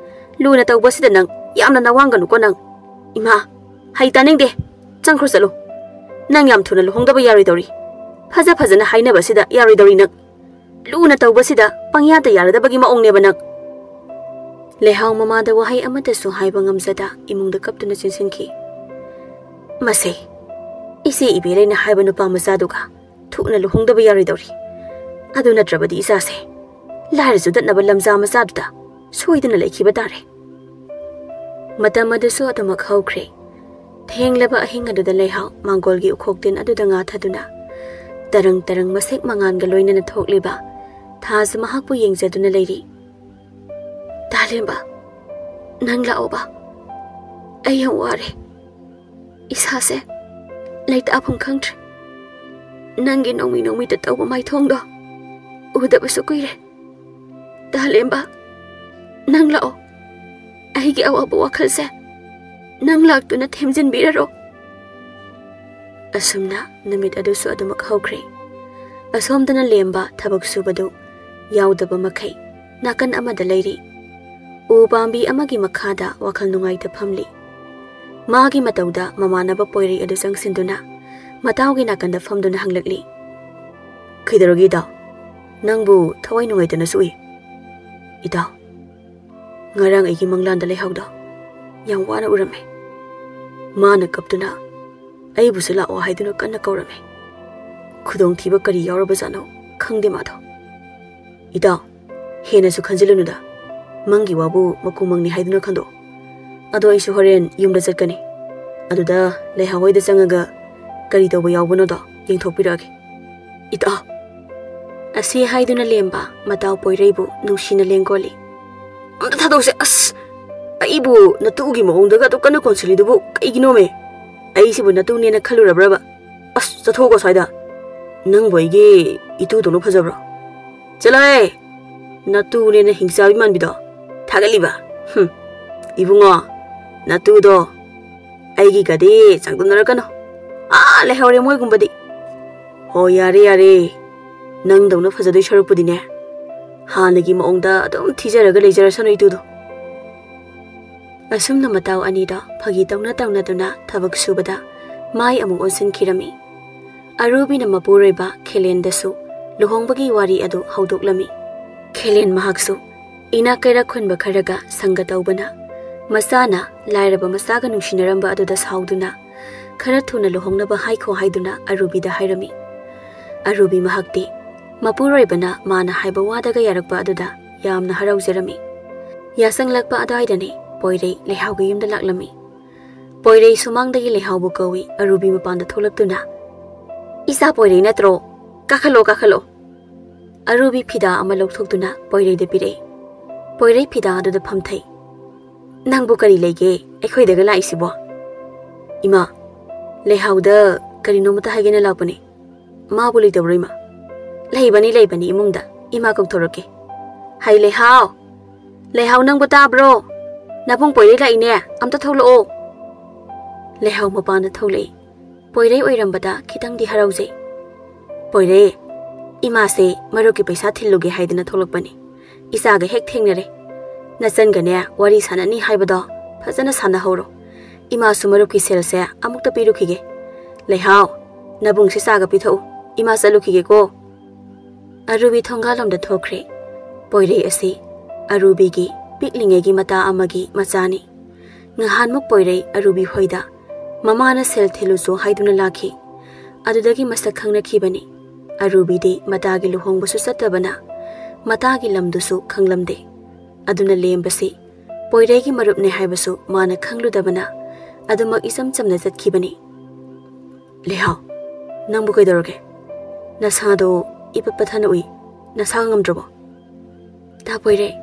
ꯂꯨꯅ ꯇꯧꯕꯁꯤꯗ ꯅꯪ ꯌꯥꯝꯅ ꯅꯋꯥꯡꯒꯅꯨꯀꯣ ꯅꯪ꯫ ꯏꯃꯥ, ꯍꯩ ꯇꯥꯅꯤꯡꯗꯦ꯫ ꯆꯪꯈ꯭ꯔꯣ ꯆꯠꯂꯨ꯫ ꯅꯪ ꯌꯥꯝ ꯊꯨꯅ ꯂꯨꯍꯣꯡꯗꯕ ꯌꯥꯔꯣꯏꯗꯧꯔꯤ꯫ ꯐꯖ ꯐꯖꯅ ꯍꯥꯏꯅꯕꯁꯤꯗ ꯌꯥꯔꯣꯏꯗꯧꯔꯤ ꯅꯪ꯫ ꯂꯨꯅ ꯇꯧꯕꯁꯤꯗ ꯄꯪꯌꯥꯗ ꯌꯥꯔꯗꯕꯒꯤ ꯃꯑꯣꯡꯅꯦꯕ ꯅꯪ꯫ ꯂꯩꯍꯥꯎ ꯃꯃꯥꯗ ꯋꯥꯍꯩ ꯑꯃꯠꯇꯁꯨ ꯍꯥꯏꯕ ꯉꯝꯖꯗ ꯏꯃꯨꯡꯗ ꯀꯞꯇꯨꯅ ꯆꯦꯟꯁꯤꯟꯈꯤ꯫ ꯃꯁꯦ, ꯏꯆꯦ ꯏꯕꯦꯂꯩꯅ ꯍꯥꯏꯕ ꯅꯨꯄꯥ ꯃꯆꯥꯗꯨꯒ ꯊꯨꯅ ꯂꯨꯍꯣꯡꯗꯕ ꯌꯥꯔꯣꯏꯗꯧꯔꯤ꯫ ꯑꯗꯨ ꯅꯠꯇ꯭ꯔꯕꯗꯤ ꯏꯆꯥꯁꯦ ꯂꯥꯏꯔ ꯆꯨꯗꯠꯅꯕ ꯂꯝꯖꯥ ꯃꯆꯥꯗꯨꯗ ꯁꯣꯏꯗꯅ ꯂꯩꯈꯤꯕ ꯇꯥꯔꯦ꯫ ꯃꯇꯝ ꯑꯗꯨꯁꯨ ꯑꯗꯨꯃꯛ ꯍꯧꯈ꯭ꯔꯦ꯫ ꯊꯦꯡꯂꯕ ꯑꯍꯤꯡ ꯑꯗꯨꯗ ꯂꯩꯍꯥꯎ ꯃꯥꯡꯒꯣꯜꯒꯤ ꯎꯈꯣꯛ ꯇꯤꯟ ꯑꯗꯨꯗ ꯉꯥꯊꯗꯨꯅ ꯇꯔꯪ ꯇꯔꯪ ꯃꯁꯦꯛ ꯃꯉꯥꯜꯒ ꯂꯣꯏꯅꯅ ꯊꯣꯛꯂꯤꯕ ꯊꯥꯁꯨ ꯃꯍꯥꯛꯄꯨ ꯌꯦꯡꯖꯗꯨꯅ ꯂꯩꯔꯤ꯫ "ꯇꯥꯂꯦꯝꯕ, ꯅꯪ ꯂꯥꯛꯑꯣꯕ꯫ ꯑꯩ ꯌꯥꯝ ꯋꯥꯔꯦ꯫ ꯏꯁꯥꯁꯦ ꯂꯩꯇꯥꯐꯝ ꯈꯪꯗ꯭ꯔꯦ꯫ ꯅꯪꯒꯤ ꯅꯣꯡꯃꯩ ꯅꯣꯡꯃꯩꯇ ꯇꯧꯕ ꯃꯥꯏꯊꯣꯡꯗꯣ ꯎꯗꯕꯁꯨ ꯀꯨꯏꯔꯦ꯫ ꯇꯥꯂꯦꯝꯕ, ꯅꯪ ꯂꯥꯛꯑꯣ꯫ ꯑꯩꯒꯤ ꯑꯋꯥꯕ ꯋꯥꯈꯜꯁꯦ ꯅꯪ ꯂꯥꯛꯇꯨꯅ ꯊꯦꯝꯖꯤꯟꯕꯤꯔꯔꯣ꯫" ꯑꯁꯨꯝꯅ ꯅꯨꯃꯤꯠ ꯑꯗꯨꯁꯨ ꯑꯗꯨꯃꯛ ꯍꯧꯈ꯭ꯔꯦ꯫ ꯑꯁꯣꯝꯗꯅ ꯂꯦꯝꯕ ꯊꯕꯛ ꯁꯨꯕꯗꯨ ꯌꯥꯎꯗꯕ ꯃꯈꯩ ꯅꯥꯀꯟ ꯑꯃꯗ ꯂꯩꯔꯤ꯫ ꯎ ꯄꯥꯝꯕꯤ ꯑꯃꯒꯤ ꯃꯈꯥꯗ ꯋꯥꯈꯜ ꯅꯨꯡꯉꯥꯏꯇ ꯐꯝꯂꯤ꯫ ꯃꯥꯒꯤ ꯃꯇꯧꯗ ꯃꯃꯥꯟꯅꯕ ꯄꯣꯏꯔꯩ ꯑꯗꯨ ꯆꯪꯁꯤꯟꯗꯨꯅ ꯃꯇꯥꯎꯒꯤ ꯅꯥꯀꯟꯗ ꯐꯝꯗꯨꯅ ꯍꯪꯂꯛꯂꯤ꯫ "ꯀꯩꯗꯧꯔꯒꯦ ꯏꯇꯥꯎ? ꯅꯪꯕꯨ ꯊꯋꯥꯏ ꯅꯨꯡꯉꯥꯏꯇꯅꯁꯨ ꯎꯏ꯫" "ꯏꯇꯥꯎ, ꯉꯔꯥꯡ ꯑꯩꯒꯤ ꯃꯪꯂꯥꯟꯗ ꯂꯩꯍꯥꯎꯗꯣ ꯌꯥꯝ ꯋꯥꯅ ꯎꯔꯝꯃꯦ꯫ ꯃꯥꯅ ꯀꯞꯇꯨꯅ ꯑꯩꯕꯨꯁꯨ ꯂꯥꯛꯑꯣ ꯍꯥꯏꯗꯨꯅ ꯀꯟꯅ ꯀꯧꯔꯝꯃꯦ꯫ ꯈꯨꯗꯣꯡꯊꯤꯕ ꯀꯔꯤ ꯌꯥꯎꯔꯕꯖꯥꯠꯅꯣ ꯈꯪꯗꯦ ꯃꯥꯗꯣ꯫" "ꯏꯇꯥꯎ, ꯍꯦꯟꯅꯁꯨ ꯈꯟꯖꯤꯜꯂꯨꯅꯨꯗ꯫ ꯃꯪꯒꯤ ꯋꯥꯕꯨ ꯃꯀꯨ ꯃꯪꯅꯤ ꯍꯥꯏꯗꯨꯅ ꯈꯟꯗꯣꯛꯑꯣ꯫ ꯑꯗꯣ ꯑꯩꯁꯨ ꯍꯣꯔꯦꯟ ꯌꯨꯝꯗ ꯆꯠꯀꯅꯤ꯫ ꯑꯗꯨꯗ ꯂꯩꯍꯥꯎ ꯍꯣꯏꯗ ꯆꯪꯉꯒ ꯀꯔꯤ ꯇꯧꯕ ꯌꯥꯎꯕꯅꯣꯗꯣ ꯌꯦꯡꯊꯣꯛꯄꯤꯔꯛꯑꯒꯦ꯫" "ꯏꯇꯥꯎ꯫" ꯑꯁꯤ ꯍꯥꯏꯗꯨꯅ ꯂꯦꯝꯕ ꯃꯇꯥꯎ ꯄꯣꯏꯔꯩꯕꯨ ꯅꯨꯡꯁꯤꯅ ꯂꯦꯡꯒꯣꯜꯂꯤ꯫ "ꯑꯝꯇ ꯊꯥꯗꯣꯛꯁꯦ꯫ ꯑꯁ, ꯑꯩꯕꯨ ꯅꯇꯨꯒꯤ ꯃꯑꯣꯡꯗꯒ ꯑꯗꯨꯛ ꯀꯟꯅ ꯀꯣꯟꯁꯤꯜꯂꯤꯗꯨꯕꯨ ꯀꯩꯒꯤꯅꯣꯃꯦ? ꯑꯩꯁꯤꯕꯨ ꯅꯇꯨꯅꯦꯅ ꯈꯜꯂꯨꯔꯕ꯭ꯔꯕ? ꯑꯁ, ꯆꯠꯊꯣꯛꯑꯣ ꯁ꯭ꯋꯥꯏꯗ꯫ ꯅꯪꯕꯨ ꯑꯩꯒꯤ ꯏꯇꯨꯗꯧꯅ ꯐꯖꯕ꯭ꯔꯣ? ꯆꯠꯂꯣꯍꯦ! ꯅꯇꯨꯅꯦꯅ ꯍꯤꯡꯆꯥꯕꯤ ꯃꯥꯟꯕꯤꯗꯣ ꯊꯥꯒꯠꯂꯤꯕ? ꯍꯨꯝ, ꯏꯕꯨꯡꯉꯣ, ꯅꯇꯨꯗꯣ ꯑꯩꯒꯤꯒꯗꯤ ꯆꯥꯡꯗꯝꯅꯔꯛꯀꯅꯨ꯫ ꯑꯥ ꯂꯩꯍꯧꯔꯦ ꯃꯣꯏꯒꯨꯝꯕꯗꯤ꯫" "ꯍꯣ, ꯌꯥꯔꯦ, ꯌꯥꯔꯦ꯫ ꯅꯪꯗꯧꯅ ꯐꯖꯗꯣꯏ ꯁꯔꯨꯛꯄꯨꯗꯤꯅꯦ, ꯍꯥꯟꯅꯒꯤ ꯃꯑꯣꯡꯗ ꯑꯗꯨꯝ ꯊꯤꯖꯔꯒ ꯂꯩꯖꯔꯁꯅꯨ ꯏꯇꯨꯗꯣ꯫" ꯑꯁꯨꯝꯅ ꯃꯇꯥꯎ ꯑꯅꯤꯗꯣ ꯐꯥꯒꯤ ꯇꯧꯅ ꯇꯧꯅꯗꯨꯅ ꯊꯕꯛ ꯁꯨꯕꯗ ꯃꯥꯏ ꯑꯃꯨꯛ ꯑꯣꯟꯁꯤꯟꯈꯤꯔꯝꯃꯤ꯫ ꯑꯔꯨꯕꯤꯅ ꯃꯄꯨꯔꯣꯏꯕ ꯈꯦꯂꯦꯟꯗꯁꯨ ꯂꯨꯍꯣꯡꯕꯒꯤ ꯋꯥꯔꯤ ꯑꯗꯨ ꯍꯧꯗꯣꯛꯂꯝꯃꯤ꯫ ꯈꯦꯂꯦꯟ ꯃꯍꯥꯛꯁꯨ ꯏꯅꯥꯛ ꯀꯩꯔꯥꯛ ꯈꯨꯟꯕ ꯈꯔꯒ ꯁꯪꯒ ꯇꯧꯕꯅ, ꯃꯆꯥꯅ ꯂꯥꯏꯔꯕ ꯃꯆꯥꯒ ꯅꯨꯡꯁꯤꯅꯔꯝꯕ ꯑꯗꯨꯗ ꯁꯥꯎꯗꯨꯅ, ꯈꯔ ꯊꯨꯅ ꯂꯨꯍꯣꯡꯅꯕ ꯍꯥꯏꯈꯣ ꯍꯥꯏꯗꯨꯅ ꯑꯔꯨꯕꯤꯗ ꯍꯥꯏꯔꯝꯃꯤ꯫ ꯑꯔꯨꯕꯤ ꯃꯍꯥꯛꯇꯤ ꯃꯄꯨꯔꯣꯏꯕꯅ ꯃꯥꯅ ꯍꯥꯏꯕ ꯋꯥꯗꯒ ꯌꯥꯔꯛꯄ ꯑꯗꯨꯗ ꯌꯥꯝꯅ ꯍꯔꯥꯎꯖꯔꯝꯃꯤ꯫ ꯌꯥꯁꯪꯂꯛꯄ ꯑꯗꯨꯋꯥꯏꯗꯅꯤ ꯄꯣꯏꯔꯩ ꯂꯩꯍꯥꯎꯒꯤ ꯌꯨꯝꯗ ꯂꯥꯛꯂꯝꯃꯤ꯫ ꯄꯣꯏꯔꯩ ꯁꯨꯃꯥꯡꯗꯒꯤ ꯂꯩꯍꯥꯎꯕꯨ ꯀꯧꯏ꯫ ꯑꯔꯨꯕꯤ ꯃꯄꯥꯟꯗ ꯊꯣꯛꯂꯛꯇꯨꯅ, "ꯏꯆꯥ ꯄꯣꯏꯔꯩ ꯅꯠꯇ꯭ꯔꯣ? ꯀꯥꯈꯠꯂꯣ, ꯀꯥꯈꯠꯂꯣ꯫" ꯑꯔꯨꯕꯤ ꯐꯤꯗꯥ ꯑꯃ ꯂꯧꯊꯣꯛꯇꯨꯅ ꯄꯣꯏꯔꯩꯗ ꯄꯤꯔꯛꯏ꯫ ꯄꯣꯏꯔꯩ ꯐꯤꯗꯥ ꯑꯗꯨꯗ ꯐꯝꯊꯩ꯫ "ꯅꯪꯕꯨ ꯀꯔꯤ ꯂꯩꯒꯦ ꯑꯩꯈꯣꯏꯗꯒ ꯂꯥꯛꯏꯁꯤꯕꯣ?" "ꯏꯃꯥ, ꯂꯩꯍꯥꯎꯗ ꯀꯔꯤꯅꯣꯃꯇ ꯍꯥꯏꯒꯦꯅ ꯂꯥꯛꯄꯅꯦ꯫ ꯃꯥꯕꯨ ꯂꯩꯇꯕ꯭ꯔꯣ, ꯏꯃꯥ?" "ꯂꯩꯕꯅꯤ, ꯂꯩꯕꯅꯤ ꯏꯃꯨꯡꯗ꯫ ꯏꯃꯥ ꯀꯧꯊꯣꯔꯛꯀꯦ꯫ ꯍꯩ ꯂꯩꯍꯥꯎ! ꯂꯩꯍꯥꯎ, ꯅꯪꯕꯨ ꯇꯥꯕ꯭ꯔꯣ? ꯅꯕꯨꯡ ꯄꯣꯏꯔꯩ ꯂꯥꯛꯏꯅꯦ, ꯑꯝꯇ ꯊꯣꯛꯂꯛꯑꯣ꯫" ꯂꯩꯍꯥꯎ ꯃꯄꯥꯟꯗ ꯊꯣꯛꯂꯛꯏ꯫ ꯄꯣꯏꯔꯩ ꯑꯣꯏꯔꯝꯕꯗ ꯈꯤꯇꯪꯗꯤ ꯍꯔꯥꯎꯖꯩ꯫ "ꯄꯣꯏꯔꯩ, ꯏꯃꯥꯁꯦ ꯃꯔꯨꯞꯀꯤ ꯄꯩꯁꯥ ꯊꯤꯜꯂꯨꯒꯦ ꯍꯥꯏꯗꯅ ꯊꯣꯛꯂꯛꯄꯅꯤ꯫ ꯏꯆꯥꯒ ꯍꯦꯛ ꯊꯦꯡꯅꯔꯦ꯫ ꯅꯆꯟꯒꯅꯦ ꯋꯥꯔꯤ ꯁꯥꯟꯅꯅꯤ ꯍꯥꯏꯕꯗꯣ ꯐꯖꯅ ꯁꯥꯟꯅꯍꯧꯔꯣ꯫ ꯏꯃꯥꯁꯨ ꯃꯔꯨꯞꯀꯤ ꯁꯦꯜꯁꯦ ꯑꯃꯨꯛꯇ ꯄꯤꯔꯨꯈꯤꯒꯦ꯫ ꯂꯩꯍꯥꯎ, ꯅꯕꯨꯡꯁꯦ ꯆꯥꯒ ꯄꯤꯊꯛꯎ꯫ ꯏꯃꯥ ꯆꯠꯂꯨꯈꯤꯒꯦꯀꯣ꯫" ꯑꯔꯨꯕꯤ ꯊꯣꯡꯒꯥꯜꯂꯣꯝꯗ ꯊꯣꯛꯈ꯭ꯔꯦ꯫ ꯄꯣꯏꯔꯩ ꯑꯁꯤ ꯑꯔꯨꯕꯤꯒꯤ ꯄꯤꯛꯂꯤꯉꯩꯒꯤ ꯃꯇꯥ ꯑꯃꯒꯤ ꯃꯆꯥꯅꯤ꯫ ꯉꯍꯥꯟꯃꯨꯛ ꯄꯣꯏꯔꯩ ꯑꯔꯨꯕꯤ ꯍꯣꯏꯗ ꯃꯃꯥꯅ ꯁꯦꯜ ꯊꯤꯜꯂꯨꯆꯣ ꯍꯥꯏꯗꯨꯅ ꯂꯥꯛꯈꯤ꯫ ꯑꯗꯨꯗꯒꯤ ꯃꯁꯛ ꯈꯪꯅꯈꯤꯕꯅꯤ꯫ ꯑꯔꯨꯕꯤꯗꯤ ꯃꯇꯥꯒꯤ ꯂꯨꯍꯣꯡꯕꯁꯨ ꯆꯠꯇꯕꯅ ꯃꯇꯥꯒꯤ ꯂꯝꯗꯨꯁꯨ ꯈꯪꯂꯝꯗꯦ꯫ ꯑꯗꯨꯅ ꯂꯦꯝꯕꯁꯤ ꯄꯣꯏꯔꯩꯒꯤ ꯃꯔꯨꯞꯅꯦ ꯍꯥꯏꯕꯁꯨ ꯃꯥꯅ ꯈꯪꯂꯨꯗꯕꯅ ꯑꯗꯨꯃꯛ ꯏꯆꯝ ꯆꯝꯅ ꯆꯠꯈꯤꯕꯅꯤ꯫ "ꯂꯩꯍꯥꯎ, ꯅꯪꯕꯨ ꯀꯩꯗꯧꯔꯒꯦ? ꯅꯁꯥꯗꯣ ꯏꯄꯠ ꯄꯠꯊꯅ ꯎꯏ꯫ ꯅꯁꯥ ꯉꯝꯗ꯭ꯔꯕꯣ?" "ꯇꯥ ꯄꯣꯏꯔꯩ,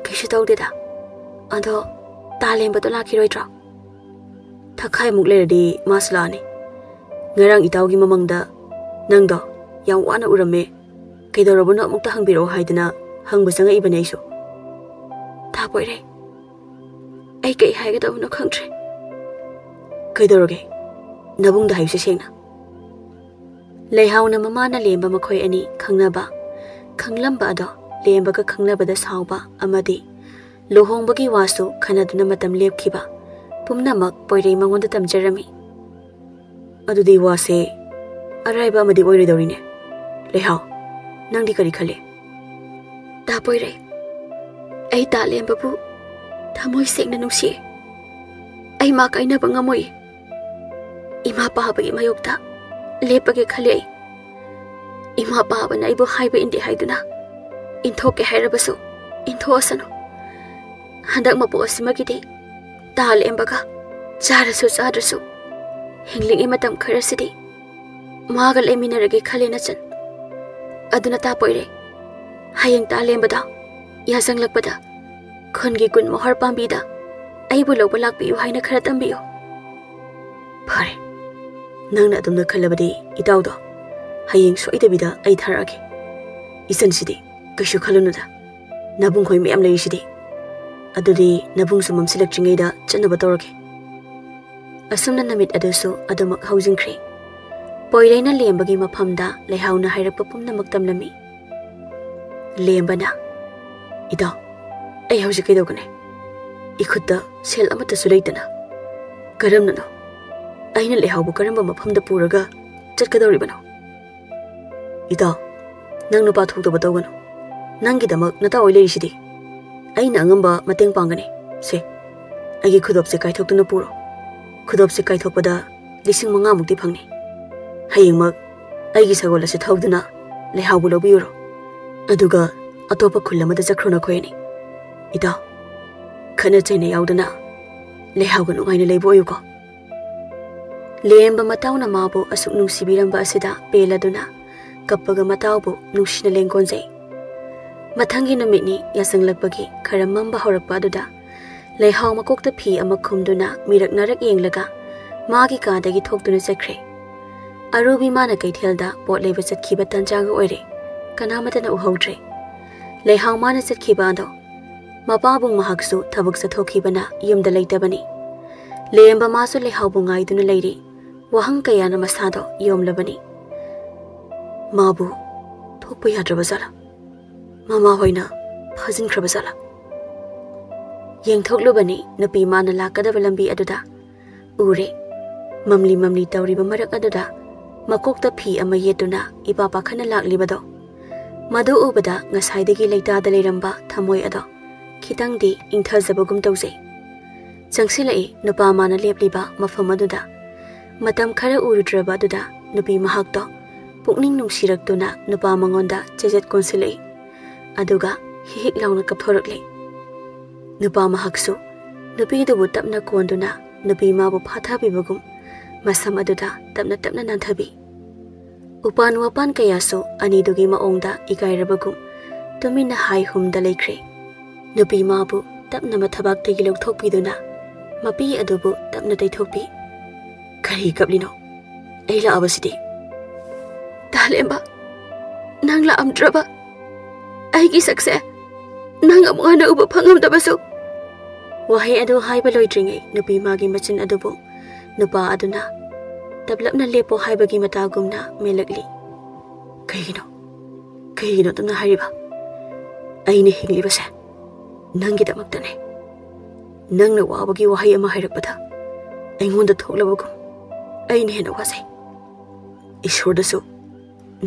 ꯀꯩꯁꯨ ꯇꯧꯗꯦꯗ꯫ ꯑꯗꯣ ꯇꯥ ꯂꯦꯝꯕꯗꯣ ꯂꯥꯛꯈꯤꯔꯣꯏꯗ꯭ꯔꯣ?" "ꯊꯈꯥꯏꯃꯨꯛ ꯂꯩꯔꯗꯤ ꯃꯥꯁꯨ ꯂꯥꯛꯑꯅꯤ꯫ ꯉꯔꯥꯡ ꯏꯇꯥꯎꯒꯤ ꯃꯃꯥꯡꯗ ꯅꯪꯗꯣ ꯌꯥꯝ ꯋꯥꯅ ꯎꯔꯝꯃꯦ, ꯀꯩꯗꯧꯔꯕꯅꯣ ꯑꯃꯨꯛꯇ ꯍꯪꯕꯤꯔꯛꯑꯣ ꯍꯥꯏꯗꯅ ꯍꯪꯕ ꯆꯪꯉꯛꯏꯕꯅꯦ ꯑꯩꯁꯨ꯫" "ꯇꯥ ꯄꯣꯏꯔꯩ, ꯑꯩ ꯀꯩ ꯍꯥꯏꯒꯗꯕꯅꯣ ꯈꯪꯗ꯭ꯔꯦ꯫" "ꯀꯩꯗꯧꯔꯒꯦ? ꯅꯕꯨꯡꯗ ꯍꯥꯏꯌꯨꯁꯦ ꯁꯦꯡꯅ꯫" ꯂꯩꯍꯥꯎꯅ ꯃꯃꯥꯅ ꯂꯦꯝꯕ ꯃꯈꯣꯏ ꯑꯅꯤ ꯈꯪꯅꯕ, ꯈꯪꯂꯝꯕ ꯑꯗꯣ ꯂꯦꯝꯕꯒ ꯈꯪꯅꯕꯗ ꯁꯥꯎꯕ ꯑꯃꯗꯤ ꯂꯨꯍꯣꯡꯕꯒꯤ ꯋꯥꯁꯨ ꯈꯟꯅꯗꯨꯅ ꯃꯇꯝ ꯂꯦꯞꯈꯤꯕ ꯄꯨꯝꯅꯃꯛ ꯄꯣꯏꯔꯩ ꯃꯉꯣꯟꯗ ꯇꯝꯖꯔꯝꯃꯤ꯫ ꯑꯗꯨꯗꯤ ꯋꯥꯁꯦ ꯑꯔꯥꯏꯕ ꯑꯃꯗꯤ ꯑꯣꯏꯔꯣꯏꯗꯧꯔꯤꯅꯦ꯫ ꯂꯩꯍꯥꯎ, ꯅꯪꯗꯤ ꯀꯔꯤ ꯈꯜꯂꯤ? ꯇꯥ ꯄꯣꯏꯔꯩ, ꯑꯩ ꯇꯥ ꯂꯦꯝꯕꯕꯨ ꯊꯃꯣꯏ ꯁꯦꯡꯅ ꯅꯨꯡꯁꯤꯌꯦ꯫ ꯑꯩ ꯃꯥ ꯀꯥꯏꯅꯕ ꯉꯝꯃꯣꯏ꯫ ꯏꯃꯥ ꯄꯥꯕꯒꯤ ꯃꯥꯌꯣꯛꯇ ꯂꯦꯞꯄꯒꯦ ꯈꯜꯂꯤ ꯑꯩ꯫ ꯏꯃꯥ ꯄꯥꯕꯅ ꯑꯩꯕꯨ ꯍꯥꯏꯕ ꯏꯟꯗꯦ ꯍꯥꯏꯗꯨꯅ ꯏꯟꯊꯣꯛꯀꯦ ꯍꯥꯏꯔꯕꯁꯨ ꯏꯟꯊꯣꯛꯑꯁꯅꯨ꯫ ꯍꯟꯗꯛ ꯃꯄꯣꯛ ꯑꯁꯤꯃꯒꯤꯗꯤ ꯇꯥ ꯂꯦꯝꯕꯒ ꯆꯥꯔꯁꯨ ꯆꯥꯗ꯭ꯔꯁꯨ ꯍꯤꯡꯂꯤꯉꯩ ꯃꯇꯝ ꯈꯔꯁꯤꯗꯤ ꯃꯥꯒ ꯂꯩꯃꯤꯟꯅꯔꯒꯦ ꯈꯜꯂꯦ ꯅꯆꯟ꯫ ꯑꯗꯨꯅ ꯇꯥ ꯄꯣꯏꯔꯩ, ꯍꯌꯦꯡ ꯇꯥ ꯂꯦꯝꯕꯗ ꯌꯥꯆꯪꯂꯛꯄꯗ ꯈꯨꯟꯒꯤ ꯀꯨꯟ ꯃꯣꯍꯣꯔ ꯄꯥꯝꯕꯤꯗ ꯑꯩꯕꯨ ꯂꯧꯕ ꯂꯥꯛꯄꯤꯌꯨ ꯍꯥꯏꯅ ꯈꯔ ꯇꯝꯕꯤꯌꯨ꯫ ꯐꯔꯦ, ꯅꯪꯅ ꯑꯗꯨꯝꯅ ꯈꯜꯂꯕꯗꯤ ꯏꯇꯥꯎꯗꯣ ꯍꯌꯦꯡ ꯁꯣꯏꯗꯕꯤꯗ ꯑꯩ ꯊꯥꯔꯛꯑꯒꯦ꯫ ꯏꯆꯟꯁꯤꯗꯤ ꯀꯩꯁꯨ ꯈꯜꯂꯨꯅꯨꯗ, ꯅꯕꯨꯡꯈꯣꯏ ꯃꯌꯥꯝ ꯂꯩꯔꯤꯁꯤꯗꯤ꯫ ꯑꯗꯨꯗꯤ ꯅꯕꯨꯡꯁꯨ ꯃꯝꯁꯤꯜꯂꯛꯇ꯭ꯔꯤꯉꯩꯗ ꯆꯠꯅꯕ ꯇꯧꯔꯒꯦ꯫ ꯑꯁꯨꯝꯅ ꯅꯨꯃꯤꯠ ꯑꯗꯨꯁꯨ ꯑꯗꯨꯃꯛ ꯍꯧꯖꯤꯟꯈ꯭ꯔꯦ꯫ ꯄꯣꯏꯔꯩꯅ ꯂꯦꯝꯕꯒꯤ ꯃꯐꯝꯗ ꯂꯩꯍꯥꯎꯅ ꯍꯥꯏꯔꯛꯄ ꯄꯨꯝꯅꯃꯛ ꯇꯝꯂꯝꯃꯤ꯫ ꯂꯦꯝꯕꯅ, "ꯏꯇꯥꯎ, ꯑꯩ ꯍꯧꯖꯤꯛ ꯀꯩꯗꯧꯒꯅꯤ? ꯏꯈꯨꯠꯇ ꯁꯦꯜ ꯑꯃꯠꯇꯁꯨ ꯂꯩꯇꯅ ꯀꯔꯝꯅꯅꯣ? ꯑꯩꯅ ꯂꯩꯍꯥꯎꯕꯨ ꯀꯔꯝꯕ ꯃꯐꯝꯗ ꯄꯨꯔꯒ ꯆꯠꯀꯗꯧꯔꯤꯕꯅꯣ?" "ꯏꯇꯥꯎ, ꯅꯪ ꯅꯨꯄꯥ ꯊꯣꯛꯇꯕ ꯇꯧꯒꯅꯨ꯫ ꯅꯪꯒꯤꯗꯃꯛ ꯅꯇꯥꯎ ꯍꯣꯏ ꯂꯩꯔꯤꯁꯤꯗꯤ꯫ ꯑꯩꯅ ꯑꯉꯝꯕ ꯃꯇꯦꯡ ꯄꯥꯡꯒꯅꯤ꯫ ꯁꯦ, ꯑꯩꯒꯤ ꯈꯨꯗꯣꯞꯁꯦ ꯀꯥꯏꯊꯣꯛꯇꯨꯅ ꯄꯨꯔꯣ꯫ ꯈꯨꯗꯣꯞꯁꯦ ꯀꯥꯏꯊꯣꯛꯄꯗ ꯂꯤꯁꯤꯡ ꯃꯉꯥꯃꯨꯛꯇꯤ ꯐꯪꯅꯤ꯫ ꯍꯌꯦꯡꯃꯛ ꯑꯩꯒꯤ ꯁꯒꯣꯜ ꯑꯁꯤ ꯊꯧꯗꯨꯅ ꯂꯩꯍꯥꯎꯕꯨ ꯂꯧꯕꯤꯔꯨꯔꯣ꯫ ꯑꯗꯨꯒ ꯑꯇꯣꯞꯄ ꯈꯨꯜ ꯑꯃꯗ ꯆꯠꯈ꯭ꯔꯣ ꯅꯈꯣꯏ ꯑꯅꯤ꯫ ꯏꯇꯥꯎ, ꯈꯠꯅ ꯆꯩꯅ ꯌꯥꯎꯗꯅ ꯂꯩꯍꯥꯎꯒ ꯅꯨꯡꯉꯥꯏꯅ ꯂꯩꯕ ꯑꯣꯏꯌꯨꯀꯣ꯫" ꯂꯦꯝꯕ ꯃꯇꯥꯎꯅ ꯃꯥꯕꯨ ꯑꯁꯨꯛ ꯅꯨꯡꯁꯤꯕꯤꯔꯝꯕ ꯑꯁꯤꯗ ꯄꯦꯜꯂꯗꯨꯅ ꯀꯞꯄꯒ ꯃꯇꯥꯎꯕꯨ ꯅꯨꯡꯁꯤꯅ ꯂꯦꯡꯒꯣꯟꯖꯩ꯫ ꯃꯊꯪꯒꯤ ꯅꯨꯃꯤꯠꯅꯤ ꯌꯥꯆꯪꯂꯛꯄꯒꯤ ꯈꯔ ꯃꯝꯕ ꯍꯧꯔꯛꯄ ꯑꯗꯨꯗ ꯂꯩꯍꯥꯎ ꯃꯀꯣꯛꯇ ꯐꯤ ꯑꯃ ꯈꯨꯝꯗꯨꯅ ꯃꯤꯔꯛ ꯅꯥꯔꯛ ꯌꯦꯡꯂꯒ ꯃꯥꯒꯤ ꯀꯥꯗꯒꯤ ꯊꯣꯛꯇꯨꯅ ꯆꯠꯈ꯭ꯔꯦ꯫ ꯑꯔꯨꯕꯤ ꯃꯥꯅ ꯀꯩꯊꯦꯜꯗ ꯄꯣꯠ ꯂꯩꯕ ꯆꯠꯈꯤꯕ ꯇꯟꯖꯥꯒ ꯑꯣꯏꯔꯦ꯫ ꯀꯅꯥꯃꯠꯇꯅ ꯎꯍꯧꯗ꯭ꯔꯦ꯫ ꯂꯩꯍꯥꯎ ꯃꯥꯅ ꯆꯠꯈꯤꯕ ꯑꯗꯣ ꯃꯄꯥꯕꯨꯡ ꯃꯍꯥꯛꯁꯨ ꯊꯕꯛ ꯆꯠꯊꯣꯛꯈꯤꯕꯅ ꯌꯨꯝꯗ ꯂꯩꯇꯕꯅꯤ꯫ ꯂꯦꯝꯕ ꯃꯥꯁꯨ ꯂꯩꯍꯥꯎꯕꯨ ꯉꯥꯏꯗꯨꯅ ꯂꯩꯔꯤ꯫ ꯋꯥꯍꯪ ꯀꯌꯥꯅ ꯃꯁꯥꯗꯣ ꯌꯣꯝꯂꯕꯅꯤ꯫ ꯃꯥꯕꯨ ꯊꯣꯛꯄ ꯌꯥꯗ꯭ꯔꯕ ꯖꯥꯠꯂꯥ? ꯃꯃꯥ ꯍꯣꯏꯅ ꯐꯥꯖꯤꯟꯈ꯭ꯔꯕ ꯖꯥꯠꯂꯥ? ꯌꯦꯡꯊꯣꯛꯂꯨꯕꯅꯤ ꯅꯨꯄꯤ ꯃꯥꯅ ꯂꯥꯛꯀꯗꯕ ꯂꯝꯕꯤ ꯑꯗꯨꯗ꯫ ꯎꯔꯦ, ꯃꯝꯂꯤ ꯃꯝꯂꯤ ꯇꯧꯔꯤꯕ ꯃꯔꯛ ꯑꯗꯨꯗ ꯃꯀꯣꯛꯇ ꯐꯤ ꯑꯃ ꯌꯦꯠꯇꯨꯅ ꯏꯄꯥ ꯄꯥꯈꯠꯅ ꯂꯥꯛꯂꯤꯕꯗꯣ꯫ ꯃꯗꯨ ꯎꯕꯗ ꯉꯁꯥꯏꯗꯒꯤ ꯂꯩꯇꯥꯗ ꯂꯩꯔꯝꯕ ꯊꯃꯣꯏ ꯑꯗꯣ ꯈꯤꯇꯪꯗꯤ ꯏꯪꯊꯖꯕꯒꯨꯝ ꯇꯧꯖꯩ꯫ ꯆꯪꯁꯤꯜꯂꯛꯏ ꯅꯨꯄꯥ ꯃꯥꯅ ꯂꯦꯞꯂꯤꯕ ꯃꯐꯝ ꯑꯗꯨꯗ꯫ ꯃꯇꯝ ꯈꯔ ꯎꯔꯨꯗ꯭ꯔꯕ ꯑꯗꯨꯗ ꯅꯨꯄꯤ ꯃꯍꯥꯛꯇꯣ ꯄꯨꯛꯅꯤꯡ ꯅꯨꯡꯁꯤꯔꯛꯇꯨꯅ ꯅꯨꯄꯥ ꯃꯉꯣꯟꯗ ꯆꯦꯖꯦꯠ ꯀꯣꯟꯁꯤꯜꯂꯛꯏ꯫ ꯑꯗꯨꯒ ꯍꯤꯍꯤꯛ ꯂꯥꯎꯅ ꯀꯞꯊꯣꯔꯛꯂꯦ꯫ ꯅꯨꯄꯥ ꯃꯍꯥꯛꯁꯨ ꯅꯨꯄꯤꯗꯨꯕꯨ ꯇꯞꯅ ꯀꯣꯟꯗꯨꯅ ꯅꯨꯄꯤ ꯃꯥꯕꯨ ꯐꯥꯊꯕꯤꯕꯒꯨꯝ ꯃꯁꯝ ꯑꯗꯨꯗ ꯇꯞꯅ ꯇꯞꯅ ꯅꯥꯟꯊꯕꯤ꯫ ꯎꯄꯥꯟ ꯋꯥꯄꯥꯟ ꯀꯌꯥꯁꯨ ꯑꯅꯤꯗꯨꯒꯤ ꯃꯑꯣꯡꯗ ꯏꯀꯥꯏꯔꯕꯒꯨꯝ ꯇꯨꯃꯤꯟꯅ ꯍꯥꯏ ꯍꯨꯝꯗ ꯂꯩꯈ꯭ꯔꯦ꯫ ꯅꯨꯄꯤ ꯃꯥꯕꯨ ꯇꯞꯅ ꯃꯊꯕꯥꯛꯇꯒꯤ ꯂꯧꯊꯣꯛꯄꯤꯗꯨꯅ ꯃꯄꯤ ꯑꯗꯨꯕꯨ ꯇꯞꯅ ꯇꯩꯊꯣꯛꯄꯤ꯫ "ꯀꯔꯤ ꯀꯞꯂꯤꯅꯣ? ꯑꯩ ꯂꯥꯛꯑꯕꯁꯤꯗꯤ?" "ꯇꯥꯂꯦꯝꯕ, ꯅꯪ ꯂꯥꯛꯑꯝꯗ꯭ꯔꯕ? ꯑꯩꯒꯤ ꯁꯛꯁꯦ ꯅꯪ ꯑꯃꯨꯛ ꯍꯟꯅ ꯎꯕ ꯐꯪꯉꯝꯗꯕꯁꯨ!" ꯋꯥꯍꯩ ꯑꯗꯨ ꯍꯥꯏꯕ ꯂꯣꯏꯗ꯭ꯔꯤꯉꯩ ꯅꯨꯄꯤ ꯃꯥꯒꯤ ꯃꯆꯤꯟ ꯑꯗꯨꯕꯨ ꯅꯨꯄꯥ ꯑꯗꯨꯅ "ꯇꯞꯂꯞꯅ ꯂꯦꯞꯄꯣ" ꯍꯥꯏꯕꯒꯤ ꯃꯇꯥꯒꯨꯝꯅ ꯃꯦꯜꯂꯛꯂꯤ꯫ "ꯀꯩꯒꯤꯅꯣ? ꯀꯩꯒꯤꯅꯣ ꯑꯗꯨꯝꯅ ꯍꯥꯏꯔꯤꯕ? ꯑꯩꯅ ꯍꯤꯡꯂꯤꯕꯁꯦ ꯅꯪꯒꯤꯗꯃꯛꯇꯅꯦ꯫ ꯅꯪꯅ ꯋꯥꯕꯒꯤ ꯋꯥꯍꯩ ꯑꯃ ꯍꯥꯏꯔꯛꯄꯗ ꯑꯩꯉꯣꯟꯗ ꯊꯣꯛꯂꯕꯒꯨꯝ ꯑꯩꯅ ꯍꯦꯟꯅ ꯋꯥꯖꯩ꯫ ꯏꯁꯣꯔꯗꯁꯨ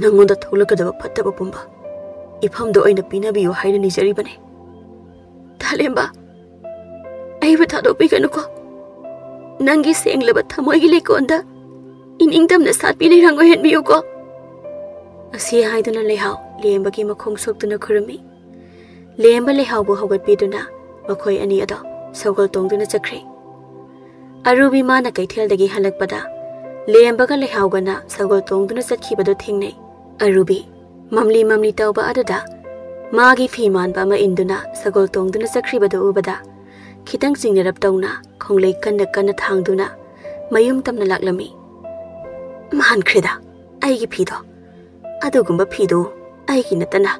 ꯅꯪꯉꯣꯟꯗ ꯊꯣꯛꯂꯛꯀꯗꯕ ꯐꯠꯇꯕ ꯄꯨꯝꯕ ꯏꯐꯝꯗ ꯑꯣꯏꯅ ꯄꯤꯅꯕꯤꯌꯨ ꯍꯥꯏꯅ ꯅꯤꯖꯔꯤꯕꯅꯦ꯫ ꯇꯥꯂꯦꯝꯕ, ꯑꯩꯕꯨ ꯊꯥꯗꯣꯛꯄꯤꯒꯅꯨꯀꯣ꯫ ꯅꯪꯒꯤ ꯁꯦꯡꯂꯕ ꯊꯃꯣꯏꯒꯤ ꯂꯩꯀꯣꯜꯗ ꯏꯅꯤꯡꯇꯝꯅ ꯁꯥꯠꯄꯤ ꯂꯩꯔꯥꯡ ꯑꯣꯏꯍꯟꯕꯤꯌꯨꯀꯣ꯫" ꯑꯁꯤ ꯍꯥꯏꯗꯨꯅ ꯂꯩꯍꯥꯎ ꯂꯦꯝꯕꯒꯤ ꯃꯈꯣꯡ ꯁꯣꯛꯇꯨꯅ ꯈꯨꯔꯨꯝꯃꯤ꯫ ꯂꯦꯝꯕ ꯂꯩꯍꯥꯎꯕꯨ ꯍꯧꯒꯠꯄꯤꯗꯨꯅ ꯃꯈꯣꯏ ꯑꯅꯤ ꯑꯗꯣ ꯁꯒꯣꯜ ꯇꯣꯡꯗꯨꯅ ꯆꯠꯈ꯭ꯔꯦ꯫ ꯑꯔꯨꯕꯤ ꯃꯥꯅ ꯀꯩꯊꯦꯜꯗꯒꯤ ꯍꯜꯂꯛꯄꯗ ꯂꯦꯝꯕꯒ ꯂꯩꯍꯥꯎꯒꯅ ꯁꯒꯣꯜ ꯇꯣꯡꯗꯨꯅ ꯆꯠꯈꯤꯕꯗꯨ ꯊꯦꯡꯅꯩ꯫ ꯑꯔꯨꯕꯤ ꯃꯝꯂꯤ ꯃꯝꯂꯤ ꯇꯧꯕ ꯑꯗꯨꯗ ꯃꯥꯒꯤ ꯐꯤ ꯃꯥꯟꯕ ꯑꯃ ꯏꯟꯗꯨꯅ ꯁꯒꯣꯜ ꯇꯣꯡꯗꯨꯅ ꯆꯠꯈ꯭ꯔꯤꯕꯗꯨ ꯎꯕꯗ ꯈꯤꯇꯪ ꯆꯤꯡꯅꯔꯞ ꯇꯧꯅ ꯈꯣꯡꯂꯩ ꯀꯟꯅ ꯀꯟꯅ ꯊꯥꯡꯗꯨꯅ ꯃꯌꯨꯝ ꯇꯝꯅ ꯂꯥꯛꯂꯝꯃꯤ꯫ "ꯃꯥꯟꯈ꯭ꯔꯦꯗ ꯑꯩꯒꯤ ꯐꯤꯗꯣ꯫ ꯑꯗꯨꯒꯨꯝꯕ ꯐꯤꯗꯨ ꯑꯩꯒꯤ ꯅꯠꯇꯅ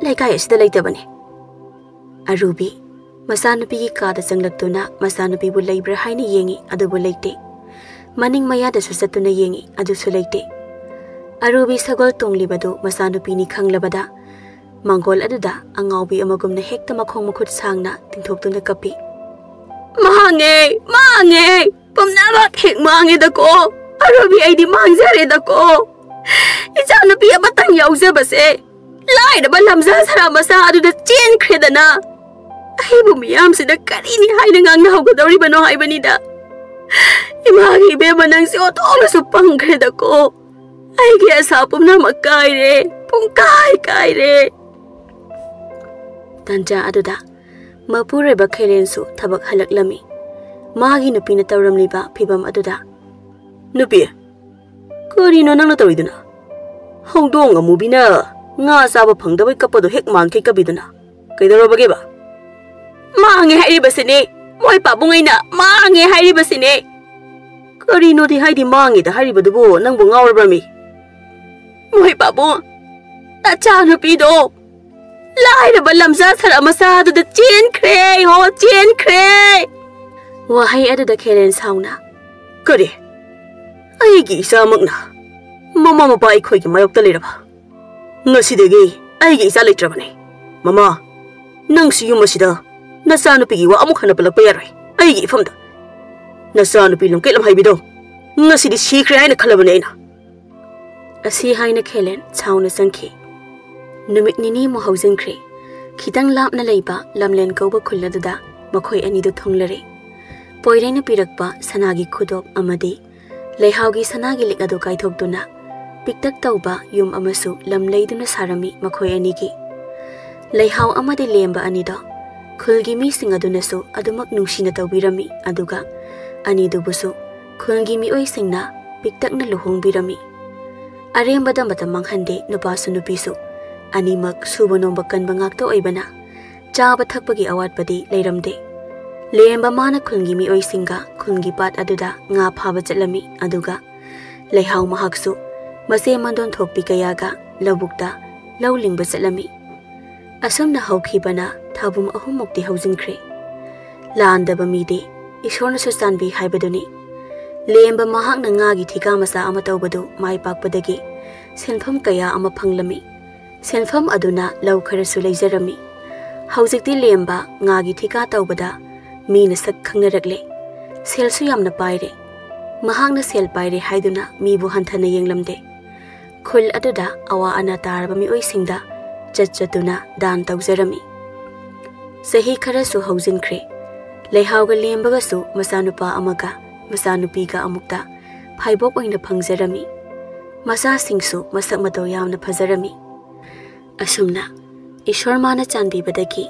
ꯂꯩꯀꯥꯏ ꯑꯁꯤꯗ ꯂꯩꯇꯕꯅꯤ꯫" ꯑꯔꯨꯕꯤ ꯃꯆꯥꯅꯨꯄꯤꯒꯤ ꯀꯥꯗ ꯆꯪꯂꯛꯇꯨꯅ ꯃꯆꯥꯅꯨꯄꯤꯕꯨ ꯂꯩꯕ꯭ꯔꯥ ꯍꯥꯏꯅ ꯌꯦꯡꯏ, ꯑꯗꯨꯕꯨ ꯂꯩꯇꯦ꯫ ꯃꯅꯤꯡ ꯃꯌꯥꯗꯁꯨ ꯆꯠꯇꯨꯅ ꯌꯦꯡꯏ, ꯑꯗꯨꯁꯨ ꯂꯩꯇꯦ꯫ ꯑꯔꯨꯕꯤ ꯁꯒꯣꯜ ꯇꯣꯡꯂꯤꯕꯗꯨ ꯃꯆꯥꯅꯨꯄꯤꯅꯤ ꯈꯪꯂꯕꯗ, ꯃꯥꯡꯒꯣꯜ ꯑꯗꯨꯗ ꯑꯉꯥꯎꯕꯤ ꯑꯃꯒꯨꯝꯅ ꯍꯦꯛꯇ ꯃꯈꯣꯡ ꯃꯈꯨꯠ ꯁꯥꯡꯅ ꯇꯤꯡꯊꯣꯛꯇꯨꯅ ꯀꯞꯄꯤ꯫ "ꯃꯥꯡꯉꯦ, ꯃꯥꯡꯉꯦ, ꯄꯨꯝꯅꯃꯛ ꯍꯦꯛ ꯃꯥꯡꯉꯦꯗꯀꯣ꯫ ꯑꯔꯨꯕꯤ, ꯑꯩꯗꯤ ꯃꯥꯡꯖꯔꯦꯗꯀꯣ꯫ ꯏꯆꯥꯅꯨꯄꯤ ꯑꯃꯇꯪ ꯌꯥꯎꯖꯕꯁꯦ ꯂꯥꯏꯔꯕ ꯂꯝꯖꯥ ꯁꯔꯥ ꯃꯆꯥ ꯑꯗꯨꯗ ꯆꯦꯟꯈ꯭ꯔꯦꯗꯅ꯫ ꯑꯩꯕꯨ ꯃꯤꯌꯥꯝꯁꯤꯗ ꯀꯔꯤꯅꯤ ꯍꯥꯏꯅ ꯉꯥꯡꯅꯍꯧꯒꯗꯧꯔꯤꯕꯅꯣ ꯍꯥꯏꯕꯅꯤꯗ꯫ ꯏꯃꯥꯒꯤ ꯏꯕꯦꯝꯃ, ꯅꯪꯁꯦ ꯑꯣꯟꯊꯣꯛꯅꯁꯨ ꯄꯪꯈ꯭ꯔꯦꯗꯀꯣ꯫ ꯑꯩꯒꯤ ꯑꯁꯥ ꯄꯨꯝꯅꯃꯛ ꯀꯥꯏꯔꯦ, ꯄꯨꯡꯀꯥꯏ ꯀꯥꯏꯔꯦ꯫" ꯇꯟꯖꯥ ꯑꯗꯨꯗ ꯃꯄꯨꯔꯣꯏꯕ ꯈꯦꯂꯦꯟꯁꯨ ꯊꯕꯛ ꯍꯜꯂꯛꯂꯝꯃꯤ꯫ ꯃꯥꯒꯤ ꯅꯨꯄꯤꯅ ꯇꯧꯔꯝꯂꯤꯕ ꯐꯤꯚꯝ ꯑꯗꯨꯗ, "ꯅꯨꯄꯤ, ꯀꯔꯤꯅꯣ ꯅꯪꯅ ꯇꯧꯔꯤꯗꯨꯅ? ꯍꯧꯗꯣꯡ ꯑꯃꯨꯕꯤꯅ ꯉꯥ ꯆꯥꯕ ꯐꯪꯗꯕꯩ ꯀꯞꯄꯗꯣ ꯍꯦꯛ ꯃꯥꯟꯈꯩ ꯀꯞꯄꯤꯗꯨꯅ ꯀꯩꯗꯧꯔꯕꯒꯦꯕ?" "ꯃꯥꯡꯉꯦ ꯍꯥꯏꯔꯤꯕꯁꯤꯅꯦ, ꯃꯣꯏ ꯄꯥꯕꯨꯡ, ꯑꯩꯅ ꯃꯥꯡꯉꯦ ꯍꯥꯏꯔꯤꯕꯁꯤꯅꯦ꯫" "ꯀꯔꯤꯅꯣꯗꯤ ꯍꯥꯏꯗꯤ ꯃꯥꯡꯉꯦꯗ ꯍꯥꯏꯔꯤꯕꯗꯨꯕꯨ ꯅꯪꯕꯨ ꯉꯥꯎꯔꯕ꯭ꯔꯃꯤ?" "ꯃꯣꯏ ꯄꯥꯕꯨꯡ, ꯅꯆꯥꯅꯨꯄꯤꯗꯣ ꯂꯥꯏꯔꯕ ꯂꯝꯖꯥ ꯁꯔꯥ ꯃꯆꯥ ꯑꯗꯨꯗ ꯆꯦꯟꯈ꯭ꯔꯦ, ꯍꯣ, ꯆꯦꯟꯈ꯭ꯔꯦ꯫" ꯋꯥꯍꯩ ꯑꯗꯨꯗ ꯈꯦꯂꯦꯟ ꯁꯥꯎꯅ, "ꯀꯔꯤ? ꯑꯩꯒꯤ ꯏꯆꯥꯃꯛꯅ ꯃꯃꯥ ꯃꯄꯥ ꯑꯩꯈꯣꯏꯒꯤ ꯃꯥꯌꯣꯛꯇ ꯂꯩꯔꯕ? ꯉꯁꯤꯗꯒꯤ ꯑꯩꯒꯤ ꯏꯆꯥ ꯂꯩꯇ꯭ꯔꯕꯅꯤ꯫ ꯃꯃꯥ, ꯅꯪꯁꯨ ꯌꯨꯝ ꯑꯁꯤꯗ ꯅꯆꯥꯅꯨꯄꯤꯒꯤ ꯋꯥ ꯑꯃꯨꯛ ꯍꯟꯅ ꯄꯜꯂꯛꯄ ꯌꯥꯔꯣꯏ꯫ ꯑꯩꯒꯤ ꯏꯐꯝꯗ ꯅꯆꯥꯅꯨꯄꯤ ꯂꯝꯀꯦꯠ ꯂꯝꯍꯩꯕꯤꯗꯣ ꯉꯁꯤꯗꯤ ꯁꯤꯈ꯭ꯔꯦ ꯍꯥꯏꯅ ꯈꯜꯂꯕꯅꯤ ꯑꯩꯅ꯫" ꯑꯁꯤ ꯍꯥꯏꯅ ꯈꯦꯂꯦꯟ ꯁꯥꯎꯅ ꯆꯪꯈꯤ꯫ ꯅꯨꯃꯤꯠ ꯅꯤꯅꯤꯃꯨꯛ ꯍꯧꯖꯤꯟꯈ꯭ꯔꯦ꯫ ꯈꯤꯇꯪ ꯂꯥꯞꯅ ꯂꯩꯕ ꯂꯝꯂꯦꯟ ꯀꯧꯕ ꯈꯨꯜ ꯑꯗꯨꯗ ꯃꯈꯣꯏ ꯑꯅꯤꯗꯨ ꯊꯨꯡꯂꯔꯦ꯫ ꯄꯣꯏꯔꯩꯅ ꯄꯤꯔꯛꯄ ꯁꯅꯥꯒꯤ ꯈꯨꯗꯣꯞ ꯑꯃꯗꯤ ꯂꯩꯍꯥꯎꯒꯤ ꯁꯅꯥꯒꯤ ꯂꯤꯛ ꯑꯗꯨ ꯀꯥꯏꯊꯣꯛꯇꯨꯅ ꯄꯤꯛꯇꯛ ꯇꯧꯕ ꯌꯨꯝ ꯑꯃꯁꯨ ꯂꯝ ꯂꯩꯗꯨꯅ ꯁꯥꯔꯝꯃꯤ ꯃꯈꯣꯏ ꯑꯅꯤꯒꯤ꯫ ꯂꯩꯍꯥꯎ ꯑꯃꯗꯤ ꯂꯦꯝꯕ ꯑꯅꯤꯗꯣ ꯈꯨꯜꯒꯤ ꯃꯤꯁꯤꯡ ꯑꯗꯨꯅꯁꯨ ꯑꯗꯨꯃꯛ ꯅꯨꯡꯁꯤꯅ ꯇꯧꯕꯤꯔꯝꯃꯤ, ꯑꯗꯨꯒ ꯑꯅꯤꯗꯨꯕꯨꯁꯨ ꯈꯨꯜꯒꯤ ꯃꯤꯑꯣꯏꯁꯤꯡꯅ ꯄꯤꯛꯇꯛꯅ ꯂꯨꯍꯣꯡꯕꯤꯔꯝꯃꯤ꯫ ꯑꯔꯦꯝꯕꯗ ꯃꯇꯝ ꯃꯥꯡꯍꯟꯗꯦ ꯅꯨꯄꯥꯁꯨ ꯅꯨꯄꯤꯁꯨ꯫ ꯑꯅꯤꯃꯛ ꯁꯨꯕ ꯅꯣꯝꯕ ꯀꯟꯕ ꯉꯥꯛꯇ ꯑꯣꯏꯕꯅ ꯆꯥꯕ ꯊꯛꯄꯒꯤ ꯑꯋꯥꯠꯄꯗꯤ ꯂꯩꯔꯝꯗꯦ꯫ ꯂꯦꯝꯕ ꯃꯥꯅ ꯈꯨꯜꯒꯤ ꯃꯤꯑꯣꯏꯁꯤꯡꯒ ꯈꯨꯜꯒꯤ ꯄꯥꯠ ꯑꯗꯨꯗ ꯉꯥ ꯐꯥꯕ ꯆꯠꯂꯝꯃꯤ, ꯑꯗꯨꯒ ꯂꯩꯍꯥꯎ ꯃꯍꯥꯛꯁꯨ ꯃꯆꯦ ꯃꯟꯗꯣꯟ ꯊꯣꯛꯄꯤ ꯀꯌꯥꯒ ꯂꯧꯕꯨꯛꯇ ꯂꯧ ꯂꯤꯡꯕ ꯆꯠꯂꯝꯃꯤ꯫ ꯑꯁꯨꯝꯅ ꯍꯧꯈꯤꯕꯅ ꯊꯥꯕꯨꯝ ꯑꯍꯨꯝꯃꯨꯛꯇꯤ ꯍꯧꯖꯤꯟꯈ꯭ꯔꯦ꯫ ꯂꯥꯟꯗꯕ ꯃꯤꯗꯤ ꯏꯁꯣꯔꯅꯁꯨ ꯆꯥꯟꯕꯤ ꯍꯥꯏꯕꯗꯨꯅꯤ꯫ ꯂꯦꯝꯕ ꯃꯍꯥꯛꯅ ꯉꯥꯒꯤ ꯊꯤꯀꯥ ꯃꯆꯥ ꯑꯃ ꯇꯧꯕꯗꯨ ꯃꯥꯏ ꯄꯥꯛꯄꯗꯒꯤ ꯁꯦꯟꯐꯝ ꯀꯌꯥ ꯑꯃ ꯐꯪꯂꯝꯃꯤ꯫ ꯁꯦꯟꯐꯝ ꯑꯗꯨꯅ ꯂꯧ ꯈꯔꯁꯨ ꯂꯩꯖꯔꯝꯃꯤ꯫ ꯍꯧꯖꯤꯛꯇꯤ ꯂꯦꯝꯕ ꯉꯥꯒꯤ ꯊꯤꯀꯥ ꯇꯧꯕꯗ ꯃꯤꯅ ꯁꯛ ꯈꯪꯅꯔꯛꯂꯦ꯫ ꯁꯦꯜꯁꯨ ꯌꯥꯝꯅ ꯄꯥꯏꯔꯦ꯫ ꯃꯍꯥꯛꯅ ꯁꯦꯜ ꯄꯥꯏꯔꯦ ꯍꯥꯏꯗꯨꯅ ꯃꯤꯕꯨ ꯍꯟꯊꯅ ꯌꯦꯡꯂꯝꯗꯦ꯫ ꯈꯨꯜ ꯑꯗꯨꯗ ꯑꯋꯥ ꯑꯅꯥ ꯇꯥꯔꯕ ꯃꯤꯑꯣꯏꯁꯤꯡꯗ ꯆꯠ ꯆꯠꯇꯨꯅ ꯗꯥꯟ ꯇꯧꯖꯔꯝꯃꯤ꯫ ꯆꯍꯤ ꯈꯔꯁꯨ ꯍꯧꯖꯤꯟꯈ꯭ꯔꯦ꯫ ꯂꯩꯍꯥꯎꯒ ꯂꯦꯝꯕꯒꯁꯨ ꯃꯆꯥꯅꯨꯄꯥ ꯑꯃꯒ ꯃꯆꯥꯅꯨꯄꯤꯒ ꯑꯃꯨꯛꯇ ꯐꯥꯏꯕꯣꯛ ꯑꯣꯏꯅ ꯐꯪꯖꯔꯝꯃꯤ꯫ ꯃꯆꯥꯁꯤꯡꯁꯨ ꯃꯁꯛ ꯃꯇꯧ ꯌꯥꯝꯅ ꯐꯖꯔꯝꯃꯤ꯫ ꯑꯁꯨꯝꯅ ꯏꯁꯣꯔ ꯃꯥꯅ ꯆꯥꯟꯕꯤꯕꯗꯒꯤ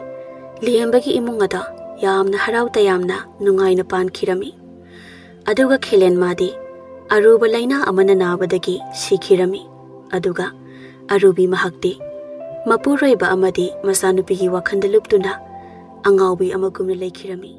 ꯂꯦꯝꯕꯒꯤ ꯏꯃꯨꯡ ꯑꯗꯣ ꯌꯥꯝꯅ ꯍꯔꯥꯎ ꯇꯌꯥꯝꯅ ꯅꯨꯡꯉꯥꯏꯅ ꯄꯥꯟꯈꯤꯔꯝꯃꯤ꯫ ꯑꯗꯨꯒ ꯈꯦꯂꯦꯟ ꯃꯥꯗꯤ ꯑꯔꯨꯕ ꯂꯥꯏꯅꯥ ꯑꯃꯅ ꯅꯥꯕꯗꯒꯤ ꯁꯤꯈꯤꯔꯝꯃꯤ꯫ ꯑꯗꯨꯒ ꯑꯔꯨꯕꯤ ꯃꯍꯥꯛꯇꯤ ꯃꯄꯨꯔꯣꯏꯕ ꯑꯃꯗꯤ ꯃꯆꯥꯅꯨꯄꯤꯒꯤ ꯋꯥꯈꯜꯗ ꯂꯨꯞꯇꯨꯅ ꯑꯉꯥꯎꯕꯤ ꯑꯃꯒꯨꯝꯅ ꯂꯩꯈꯤꯔꯝꯃꯤ꯫